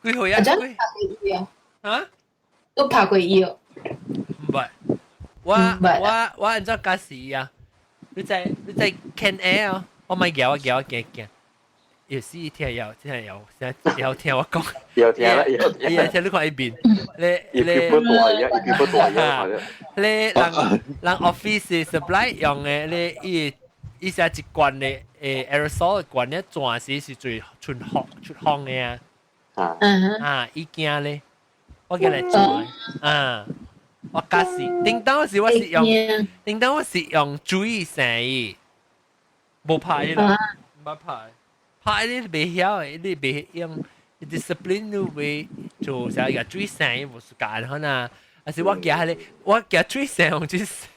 幾歲啊？阿張拍過伊啊？啊？都拍過伊哦。唔係，我我我按怎駕駛啊？你在你在 Can Air 啊？我咪叫我叫我驚驚。有時聽有聽有，有聽我講。有聽啦，有聽。有聽你看一邊，你你不大呀，一邊不大呀，你人人 office supply 用的，你伊伊是一罐的誒 aerosol 罐咧，轉時是最出風出風的啊。啊，伊驚咧，我叫來轉啊。我假是叮當時我是用叮當我是用水生伊，無拍啦，唔拍，拍你袂曉的，你袂用 discipline 你袂做啥個水生伊無時間可能。還是我驚彼个，我驚水生用水生。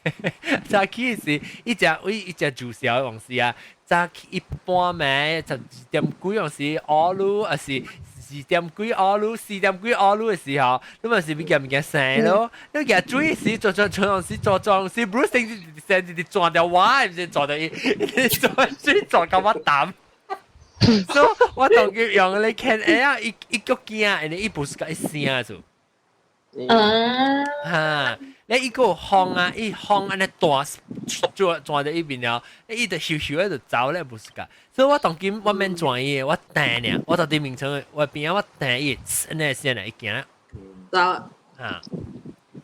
早起時，伊食為伊食煮燒的往時啊，早起一半暝12點幾往時，烏魯還是2點幾烏魯，4點幾烏魯的時候，你嘛是欲夾物件生咯？你夾水時做做做時做做時，不是生生直撞掉我，毋是撞掉伊，撞水撞到我膽。所以我當佢用你看，哎呀，伊伊腳驚，因為伊不是甲伊聲做。啊！哈！你伊個風啊，伊風按呢大轉轉在伊邊了，伊就咻咻喺度走咧，無是㗎。所以我當今我免轉伊，我掟爾，我到佇眠床我邊仔我掟伊，按呢先來伊行。走。啊！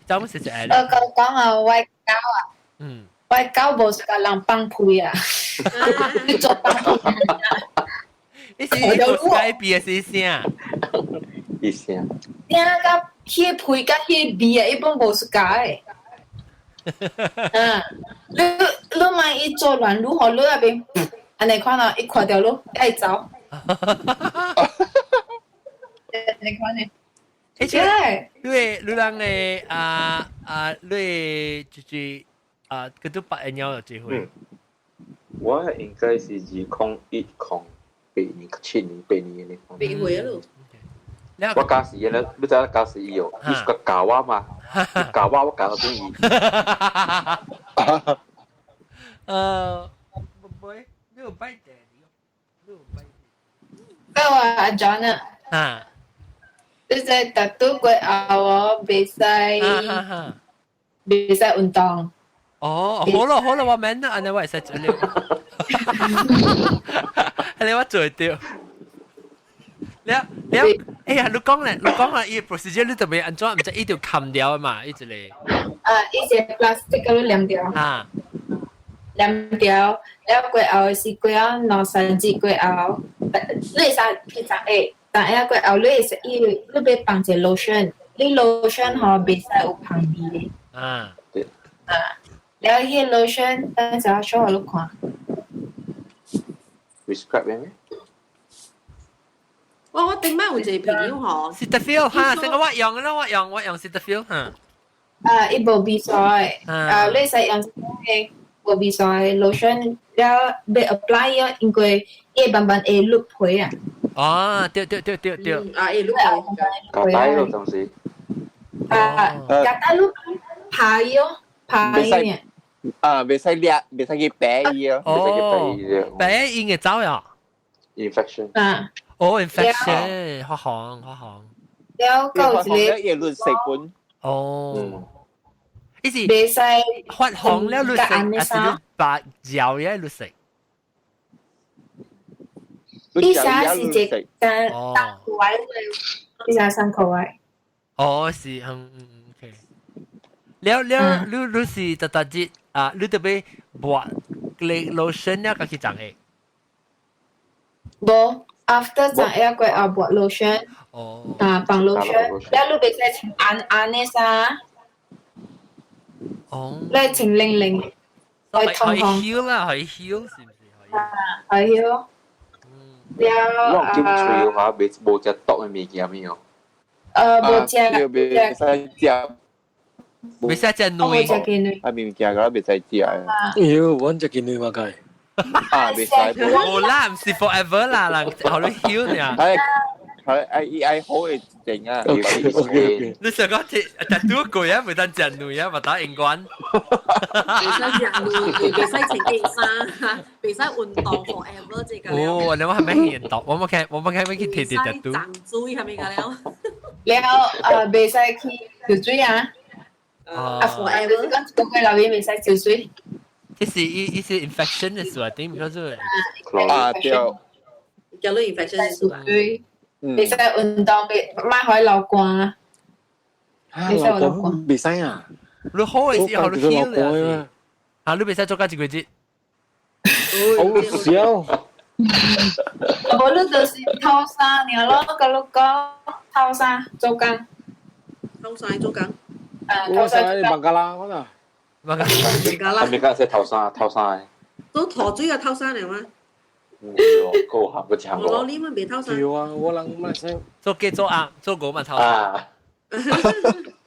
走乜事就我講講啊，我狗啊，我狗無是共人放屁啊，你做放屁。你是伊無改變是啥？意思啊？聽甲彼個屁佮彼個味啊，伊本無 suka 的。嗯，你你萬一做亂如何，你那邊按呢款啊，伊看著你愛走。按呢款的。而且，你你人的啊啊，你就是啊，佢都八年有機會。我應該是2010、08年、7年、8年的。8歲咯。我教時咧，你知影教時伊哦，伊是個教我嘛，教我我教到中意。唔會，你有擺地，你有擺。我阿 John 啊。啊。你知特拄過後我袂使，袂使運動。哦，好咯好咯，我免啦，按呢我會使做了。按呢我做著。了了，哎呀，你講咧，你講啦，伊 procedure 你特別按怎？毋知伊就冚掉嘛，伊一個。啊，伊是 plastic 佮你黏掉。啊。黏掉，了過後是過後兩三日過後，你會使去十下，但係過後你會使伊，你欲放一個 lotion，你 lotion 吼袂使有香味的。啊。對。啊，了彼個 lotion 等陣我 show 予你看。 Prescribe 咩？我我頂擺有一個朋友吼，Cetaphil 哈，這個我用啦，我用我用 Cetaphil 哈。啊，伊無味素的，啊，你使用這個無味素的 lotion，了欲 apply 啊，因為伊會慢慢會甩皮啊。哦，對對對對對。啊，會甩皮。膠帶咯，暫時。啊，膠帶你拍伊哦，拍伊。啊，袂使掠，袂使去掰伊哦。哦，掰伊會走呀？Infection。啊。哦，infection，發紅發紅。了夠一個。會綠色本。哦。伊是袂使發紅了綠色，還是綠白焦也綠色？伊啥是一個三口位，伊啥三口位。哦，是，嗯嗯嗯，OK。了了，你你是特特節啊？你特別抹個 lotion 了，家己長的？無。After 十一過後抹 lotion，哦，啊放 lotion，了你袂使穿紅紅的衫，哦，你穿冷冷，會通風。可以 heal 啦，可以 heal 是毋是？啊，可以 heal。了我檢喙嘅話，袂無食毒的物件沒有？無食，袂使食，袂使食卵。啊，物件個袂使食。哎喲，阮食雞卵嘛該。啊，袂使。無啦，毋是 forever 啦，人予你 heal 爾。係係愛伊愛好會整啊。你想講食食拄過啊，袂當食卵啊，嘛打永遠。袂使食卵，袂使穿件衫，袂使運動 forever 這個。哦，你我係咩運動？我冇看，我冇看，欲去提提食拄。長水係咪個了？了袂使去游水啊！啊，forever 講一個月內面袂使游水。這是伊伊是 infection 的事啊，頂唔叫做。啊對。叫你 infection 的事啊。對，袂使運動，袂莫予流汗。袂使流汗，袂使啊！你好的時候你 heal 了，啊，你袂使做到一個月。好笑。無你就是透衫爾咯，佮你講透衫做工。透衫做工。我使孟加拉我啦。孟加拉。孟加拉。係咪家寫頭衫頭衫？都陀水個頭衫嚟嗎？唔對，夠合個長我你們別頭衫。對啊，我人咪使做雞做鴨做狗嘛頭衫。啊！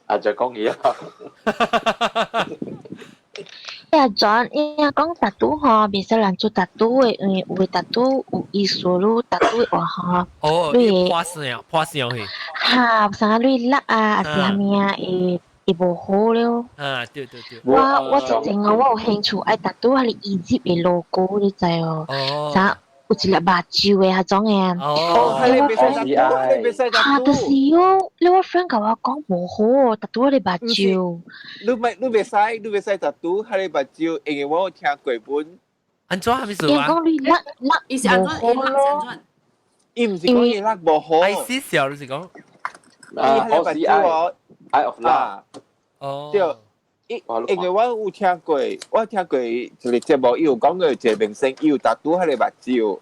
啊，就講嘢啊！呀，轉伊講タトゥ吼，袂使人做タトゥ的，因為有的タトゥ有意思，你タトゥ的話吼，哦，你破線破線去。哈，啥你甩啊，還是啥物啊，會會無好了。啊，對對對。我之前哦，我有興趣愛タトゥ彼个 Egypt 的 logo，你知哦？啥有一粒目睭的彼種的啊。哦，哈，就是哦，你我 friend 共我講無好哦，タトゥ彼个目睭。你咪你袂使，你袂使タトゥ彼个目睭，因為我有聽過本。按怎係咪伊講你甩甩無好咯。伊毋是講伊甩無好。愛死笑，你是講？啊，我是愛愛 of love。哦。對。因為我有聽過，我聽過一個節目，伊有講過一個明星，伊有タトゥ彼个目睭。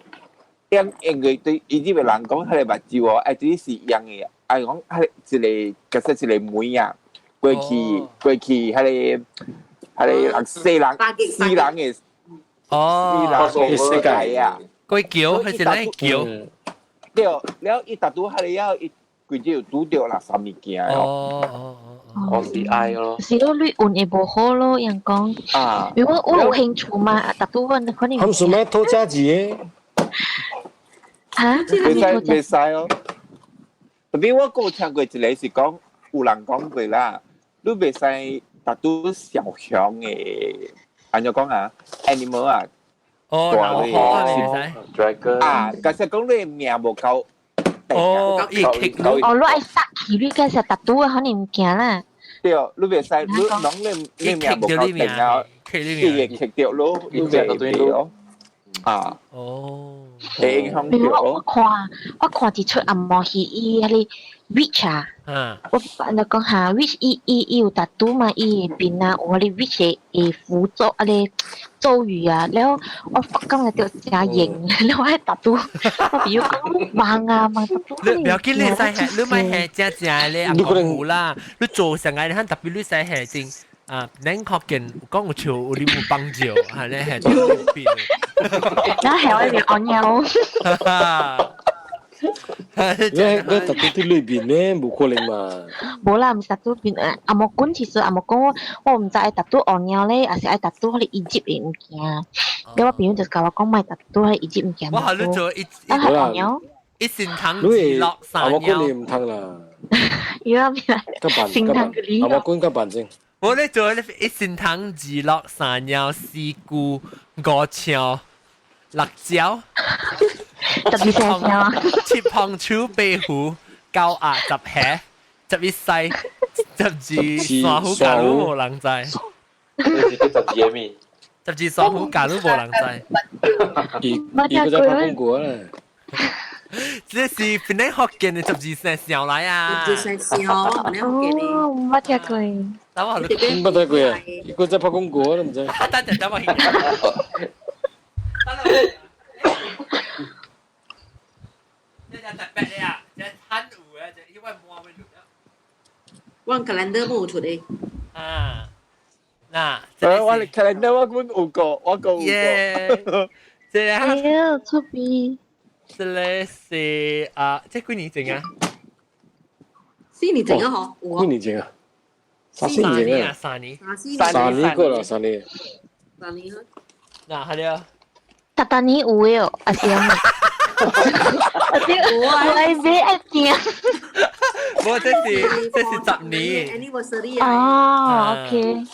因因為對伊這個人講，彼個目睭哦，愛只是用的，愛講彼個一個，假設一個妹啊，過去過去，彼個彼個人死人死人的，哦，死人的世界啊，過橋還是咱橋？對，了伊タトゥ彼個了，伊規只有拄著垃圾物件哦哦哦，我是愛咯。是咯，你運會無好咯，人講。啊。如果我有興趣嘛，タトゥ阮可能。他們是咩偷家己的？嚇？袂使袂使哦。特別我閣有聽過一個是講，有人講過啦，你袂使タトゥ小熊的，按怎講啊？animal 啊。哦，老虎啊，袂使。 Dragon。啊，假設講你命無夠。哦，伊棘哦，你愛殺去，你計是タトゥ可能物件啦。對，你袂使，你攏你你命無夠定啊，伊會棘著咯，你袂對咯。啊。哦。會影響著。我看我看一齣紅毛戲，伊彼个 witch 啊。我按怎講哈，witch 伊伊伊有タトゥ嘛，伊的面啊有彼个 witch 的符咒，彼个咒語啊，了我感覺著誠型，了我愛タトゥ，我朋友講忙啊忙タトゥ。你不要緊，你使係你咪係正正咧，阿公啦，你做成個你肯特別你使係真啊，恁確見講有笑有你有幫助，係咧係做變。那係我邊按尿。你你タトゥ佇裏邊呢，無可能嘛。無啦，毋是タトゥ邊啊，紅毛棍其實紅毛棍我我毋知愛タトゥ按尿咧，還是愛タトゥ彼个 Egypt 的物件。了我朋友就共我講莫タトゥ彼个 Egypt 物件。我係你做一，啊係按尿。一神堂二落三紅毛棍你毋通啦。有啊，神堂紅毛棍較辦先。我咧做一神堂二落三尿四菇五腸六蕉。特別聲聲七旁手八虎九鴨十蝦十一西十二山虎假如無人知。你是叫十二咩？十二山虎假如無人知。伊伊閣在拍廣告咧。這是邊個福建的十二生肖來啊？十二生肖，我邊個福建的？哦，毋捌聽過。等我毋捌聽過啊！伊閣在拍廣告，你毋知？等陣等我。這只特別的啊，這罕有的，這因為摸會錄。我 calendar 冇出的。啊，嗱，我 calendar 我本有個，我個有個。這個哎呀，出邊。這個是啊，這幾年前啊？四年前啊，嗬。幾年前啊？三四年前啊？三年。三年過啦，三年。三年。嗱，係了。逐逐年有的哦，還是按怎？我愛買愛訂。無，這是10年。 Anniversary 啊。哦，OK。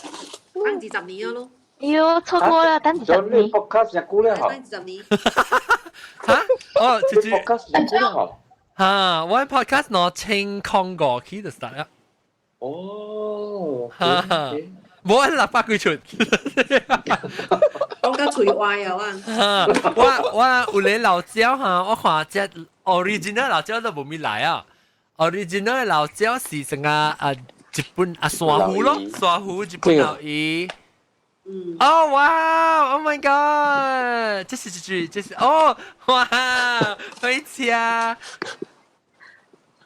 等20年咯。喲，錯過啦，等二十年。 podcast 真久咧，嗬。等二十年。嚇？哦，這這 podcast 真久咧，嗬。嚇！我 podcast 2005起就 start 啦。哦。哈。無按六百幾出。講到喙歪啊！我我有咧老椒哈，我看這 original 老椒都無咪來啊。original 老椒是成個啊日本啊珊瑚咯，珊瑚日本老魚。哦哇！Oh my god！這是這是這是哦哇！火車。啊！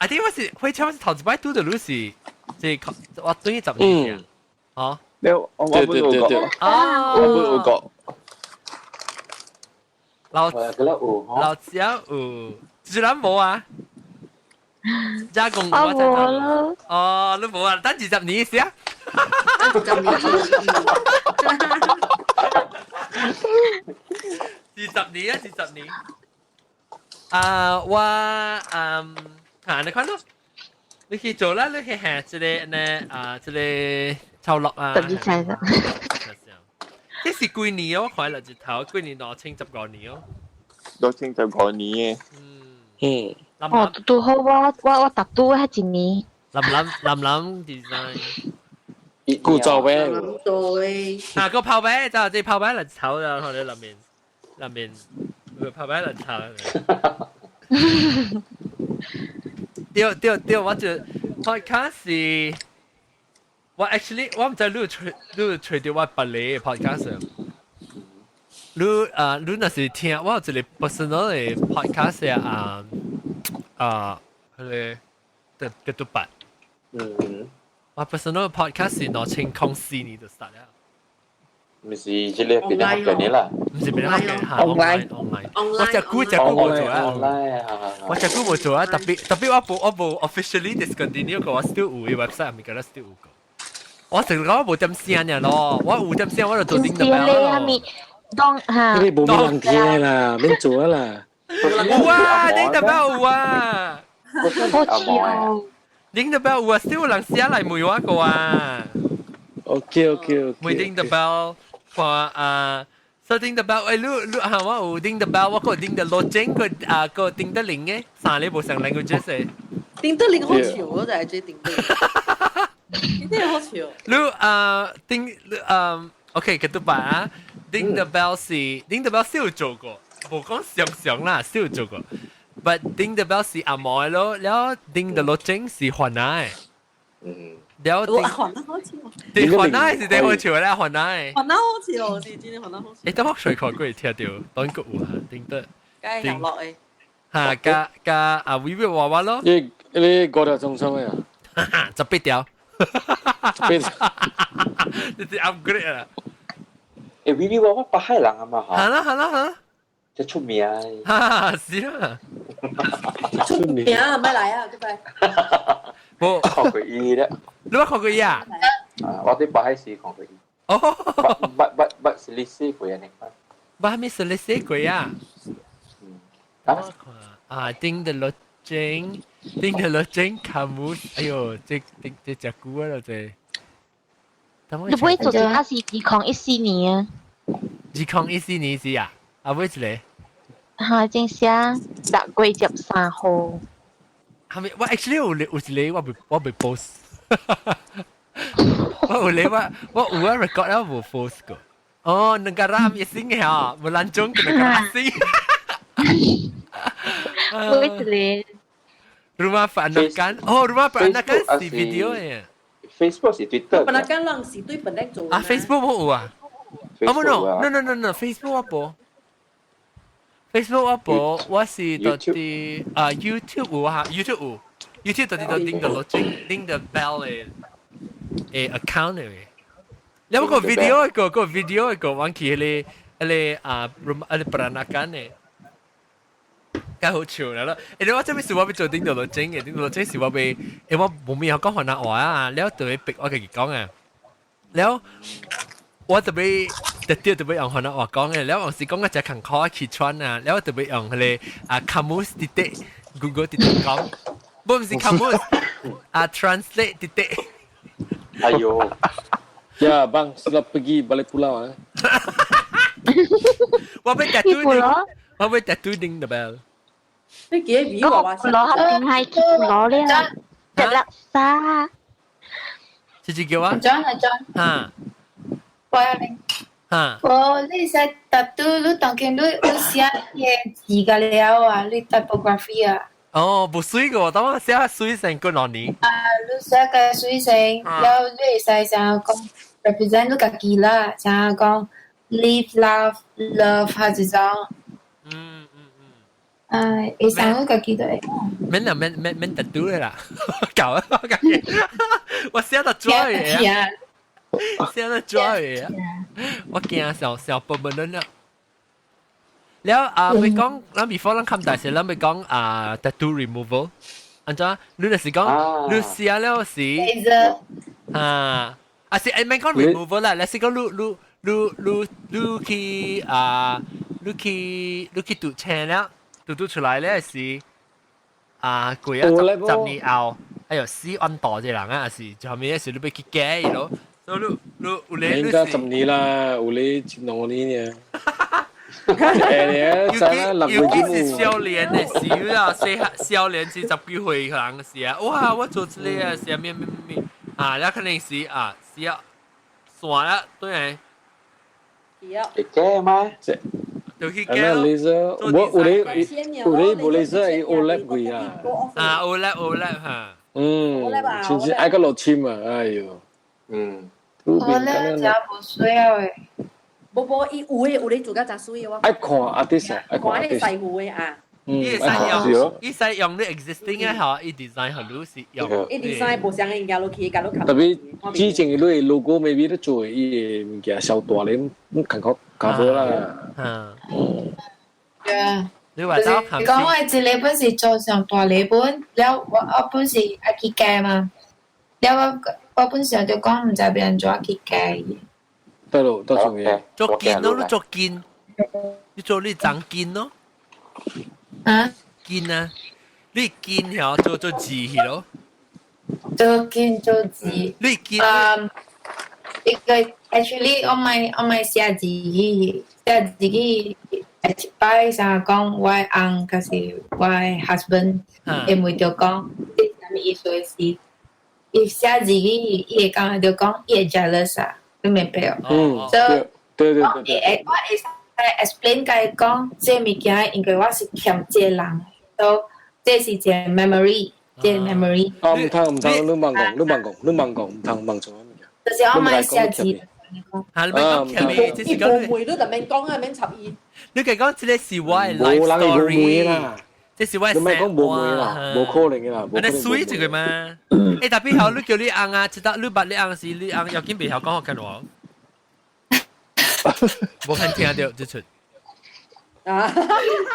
啲我是火車，我是頭一擺拄著你是即係我對10年啊，哦，你我本有個，啊，我本有個。老老椒有，自然無啊。加工我無咯。哦，你無啊？等20年先。20年。20年啊，20年。啊，我嗯，嚇你看咯，你去做啦，你去行這個呢啊，這個抄落啊。特別齊啦。這是幾年哦？我看了一頭，幾年2015年哦。 2015年嘅。嗯。哦，拄好我特拄迄一年。林林林林 design。古早咩？對。啊，個炮牌就這炮牌嚟炒啦，我哋裏面裏面個炮牌嚟炒。對對對，我就 podcast 是，我 actually 我唔知你吹你吹到我別個 podcast。你啊，你若是聽我有一個 personal 的 podcast 啊啊，彼個的叫做八。我 personal podcast 是2004年就 start 了。唔是這個變咗學嘅啦，唔是變咗學嘅，online online。我隻股隻股冇做啊，我隻股冇做啊，特別特別我無 officially discontinue 個，我 still 有 website 入面，個 still 有個。我成日講我無點聲爾咯，我有點聲我就做頂得咯。當嚇，你無咩人聽啦，免做啦。有啊，頂得有啊。好笑。頂得有啊，still 有人寫來問我個啊。 OK OK OK。問頂得 bell，看啊，所以頂得 bell，誒，你你嚇我有頂得 bell，我個頂得落井個啊個頂得鈴嘅，三個無相 language 嘅。頂得鈴好笑，我就係最頂得。頂得好笑。你啊頂啊 OK，記得吧？頂得 bell 是頂得 bell 是有做過，無講常常啦，是有做過。But 頂得 bell 是阿毛咯，了頂得落井是番仔。了頂番仔好笑。對番仔是頂好笑咧，番仔。番仔好笑，是真係番仔好笑。誒，等我隨看過會聽到，當個有啊，頂得。梗係遊樂誒。嚇，加加啊，微微娃娃咯。你你五條鐘數啊？ 18條。18條。你是 upgrade 啦。誒，微微娃娃北海人啊嘛嚇。係啦係啦係啦。這出名。哈，是啦。出名啊！咪來啊，拜拜。冇看過伊咧。你捌看過伊啊？啊，我對北海時看過伊。哦。捌捌捌是歷史過啊？你看。捌咩是歷史過啊？啊，頂得落井，頂得落井，卡姆，哎呦，這這這隻久啊啦，這。你不會做這個是2014年啊？2014年是啊？啊，尾一個。嚇，正寫6月13號。係咪？我 actually 有有一個我未 post。我有咧我我有啊 record 了無 post 過。哦，negara asing 嘅嚇，melancong ke negara asing。尾一個。 Rumah peranakan，哦，rumah peranakan 是 video 嘅。 Facebook 是 Twitter。 peranakan 人是對本來做。啊，Facebook 冇有啊？哦，冇 no no no no Facebook 我無。Facebook 我無，我是到啲啊 YouTube 有啊，YouTube 有，YouTube 到啲到頂到落整頂到 bell 嘅誒 account 嚟嘅。你有個 video 一個個 video 一個玩起迄個迄個啊 rumah 迄個 peranakan 嘅。梗好笑啦！誒，你我這邊是我欲做頂到落整嘅，頂到落整是我欲，誒我無咩講番仔話啊，了就會逼我家己講啊，了我特別特別特別用番仔話講嘅，了有時講個只艱苦氣喘啊，了我特別用彼個啊 Kamus 直直 Google 直直講，不是 Kamus 啊 Translate 直直。哎呦， Ya bang, sudah pergi balik pulau ah. 我欲 tattoo 頂，我欲 tattoo 頂 the bell。你記得魚娃娃嗰個攞定係攞咧，隻垃圾。這是叫啊？ John 啊 John。嚇。我你。嚇。我你使 tattoo，你當今你你寫嘅字個了啊，你 typography 啊。哦，無水個，當我寫水成幾兩年。啊，你寫個水成，了你會使像講 represent 你家己啦，像講 live, laugh, love 還是種。唉，會生我家己都會。免啦，免免免特拄啦，搞啊！我寫得做嘢，寫得做嘢，我驚小小笨笨啦。了啊，咪講，咱 before 咱看大時，咱咪講啊，tattoo removal，按怎？你就是講，你寫了時，啊，啊是誒，咪講 removal 啦，你是講你你你你你去啊，你去你去賭錢了，賭賭出來咧是啊，過啊十十年後，哎呦死按大隻人啊，是後面是你欲去改咯，所以你你有咧，應該十年啦，有咧一兩年呢。誒，尤其是少年的時啊，細少年是十幾歲可能是啊，哇！我做這個啊，是咩咩咩啊，那肯定是啊，是啊，算啦，對。會改嗎？就去改咯。我有咧有咧無 laser 伊 overlap 過啊。啊，overlap overlap 嚇。嗯，真是愛個落深啊！哎呦，嗯。我咧真無需要的。無無，伊有的有咧做甲誠媠的我。愛看啊，啲啥？愛看看你師傅的啊。伊會使用，伊使用你 existing 的吼，伊 design 予你是用。伊 design 無相的物件落去，共你特別之前你 logo maybe 咧做伊个物件小大咧，你感覺較好啦。嗯。對啊。你話就是講我一個本是做上大禮本，了我我本是愛去改嘛，了我我本想就講毋知欲按怎去改。得咯，得重要。做筋咯，你做筋，你做你長筋咯。啊？筋啊，你筋曉做做字去咯。做筋做字。你筋。嗯，一個 actually 我咪我咪寫字去，寫字去。一擺啥講，我的翁抑是我的 husband 會問著講，這啥物意思是？伊寫字去，伊會感覺著講，伊會 jealous 啊，你明白？嗯，所以對對我會我會使 explain 共伊講，這物件因為我是欠這個人，所以這是一個 memory，這個 memory。啊，毋通毋通，你茫講，你茫講，你茫講，毋通茫做物件。就是我莫寫字。啊，你免講欠伊，這是講伊無會，你就免講啊，免插伊。你計講這個是我的 life story，這是我的你莫講無媒啦，無可能的啦。你水一個嘛？欸，特別好，你叫你翁啊，知道你捌你翁時，你翁要緊袂曉講福建話。無肯聽著這出。啊！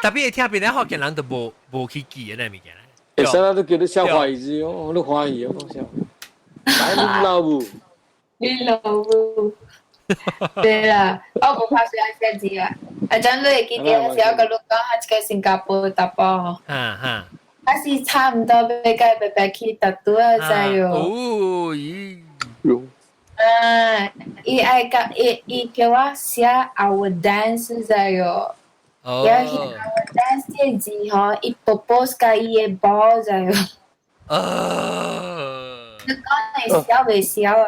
特別會聽別人福建人都無無去記的那物件。會使啦，你叫你寫華語字哦，你歡喜哦，寫。來，你老母。你老母。對啦，我無拍算愛寫字啊。啊，陣你會記得時我共你講，彼一個新加坡查埔。哈哈。啊是差毋多欲共白白去 tattoo 啊，知無？哦，咦。啊，伊愛共伊伊叫我寫 our dance 知無？哦。了彼 our dance 這個字吼，伊 propose 共伊的某知無？哦。你講會痟袂痟啊？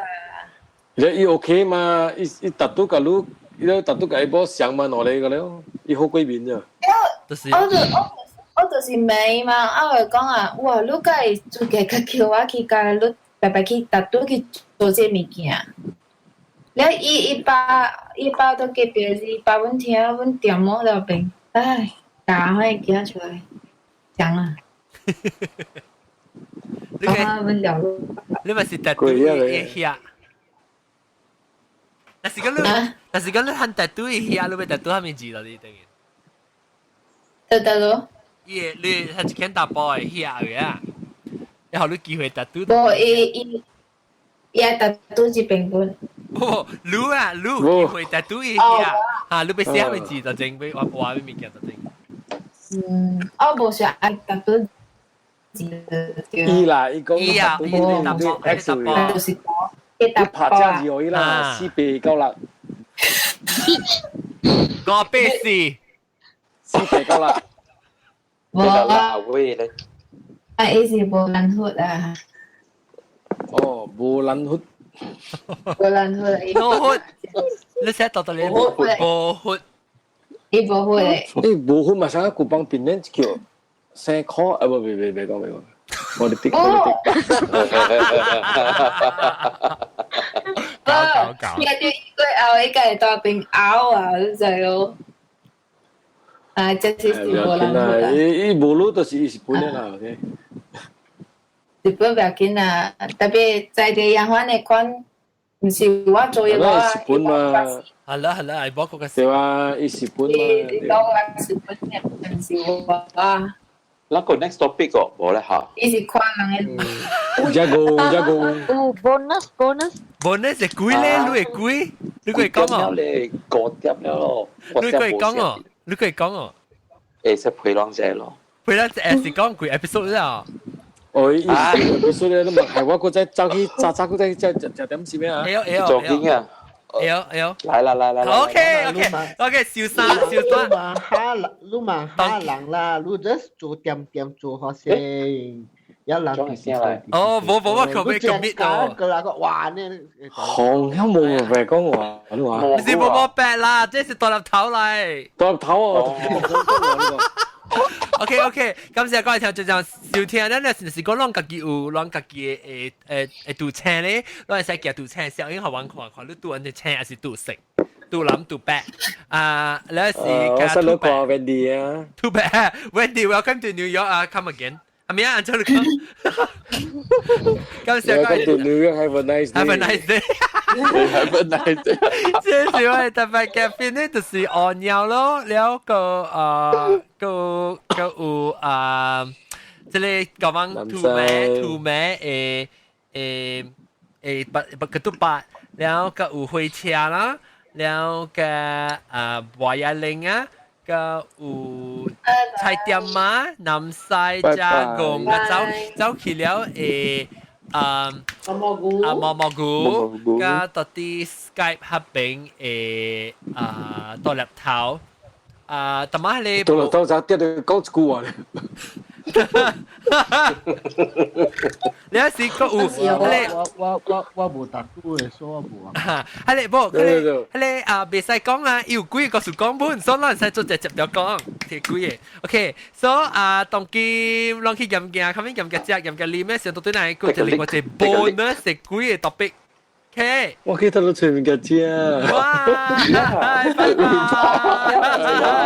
你伊 OK 嘛？伊伊 tattoo 共你，伊 tattoo 共伊某相嘛兩個個了，伊好過面咋？就是我就我我就是問嘛，啊我就講啊，哇，你敢會資格較叫我去共你白白去 tattoo 去做這物件？了伊伊爸伊爸佇隔壁是伊爸阮聽阮店某那邊，唉，打開驚出來，講啊。你個你咪是 tattoo 的遐？但是講你，但是講你喊 tattoo 的遐，你欲 tattoo 啥物字咯？你等於。得得咯。伊你係一間查埔的遐個啊，然後你機會 tattoo。無伊伊伊愛 tattoo 這邊本。無，你啊，你機會 tattoo 伊遐，嚇，你欲寫啥物字就正，欲畫畫物件就正。嗯，我無想愛 tattoo 字。伊啦，伊講伊啊，伊查埔， X 就是講。你拍正字予伊啦，四八九六。五八四。四八九六。無啊，威咧。啊，伊是無難活啊。哦，無難活。無難活。無活。你寫到到你無活。伊無活咧。伊無活嘛，啥古幫邊咧叫生科啊？無，別別別講別講，我哋滴我哋滴。搞搞搞！聽著伊過後，伊家己大邊拗啊，你知無？啊，這是無人啦。伊伊無路就是伊是本的啦，OK。日本不要緊啦，特別在地人款的款，毋是我做嘢我。日本嘛。係啦係啦，係包括個。對啊，伊日本嘛。你講我日本的，毋是我啊。那個 next topic 個無咧嚇。伊是看人的。一個一個。有 bonus bonus。 bonus 係幾咧？你會幾？你可以講哦。咧，5點了咯。你可以講哦，你可以講哦。識陪人者咯。陪人者是講幾 episode 啦。哦，伊 episode 咧，你問係我個仔走去早早個仔食食點是咩啊？會會做緊啊！會會。來啦來啦來。 OK OK OK，小三小三。你嘛哈人，你嘛哈人啦，你 just 做點點做好先。有人哦，冇冇我 commit commit 哦。個那個哇呢？紅香冇白講話，你話？唔是冇冇白啦，這是大粒頭嚟。大粒頭哦。 OK OK，感謝各位聽眾收聽，咱咧是是講攏家己有攏家己的誒誒誒拄青咧，攏會使行拄青，小英互阮看看，你拄按呢青還是拄色？拄藍拄白啊！你是我識你看 Wendy 啊，拄白 Wendy，welcome to New York 啊，come again。係咪啊？按照你講，感謝各位。 Welcome to New York，have a nice day。 Have a nice day。 Have a nice day。這是我哋特別嘅片呢，就是按尿咯，了個啊個個有啊，這個講講土名土名誒誒誒八八個都八，了個有火車啦，了個啊華亞玲啊。個有菜店啊，南西加工啊，走走去了誒。啊蘑菇啊蘑蘑菇，加到啲 Skype 合併誒啊多粒頭啊，同埋你多粒頭就跌到講一句話咧。你有時個有，你我我我我無讀書的，所以我無啊。係你無，佢你佢啊，袂使講啊，有幾個是講本，所以咱使做直接就講，係幾個。OK，所以啊，當今攏去驗鏡，後面驗鏡食，驗鏡啉咩？上到對來個就另外一個 bonus 係幾個 topic。OK，我記得你隨便嘅啫。哇，拜拜。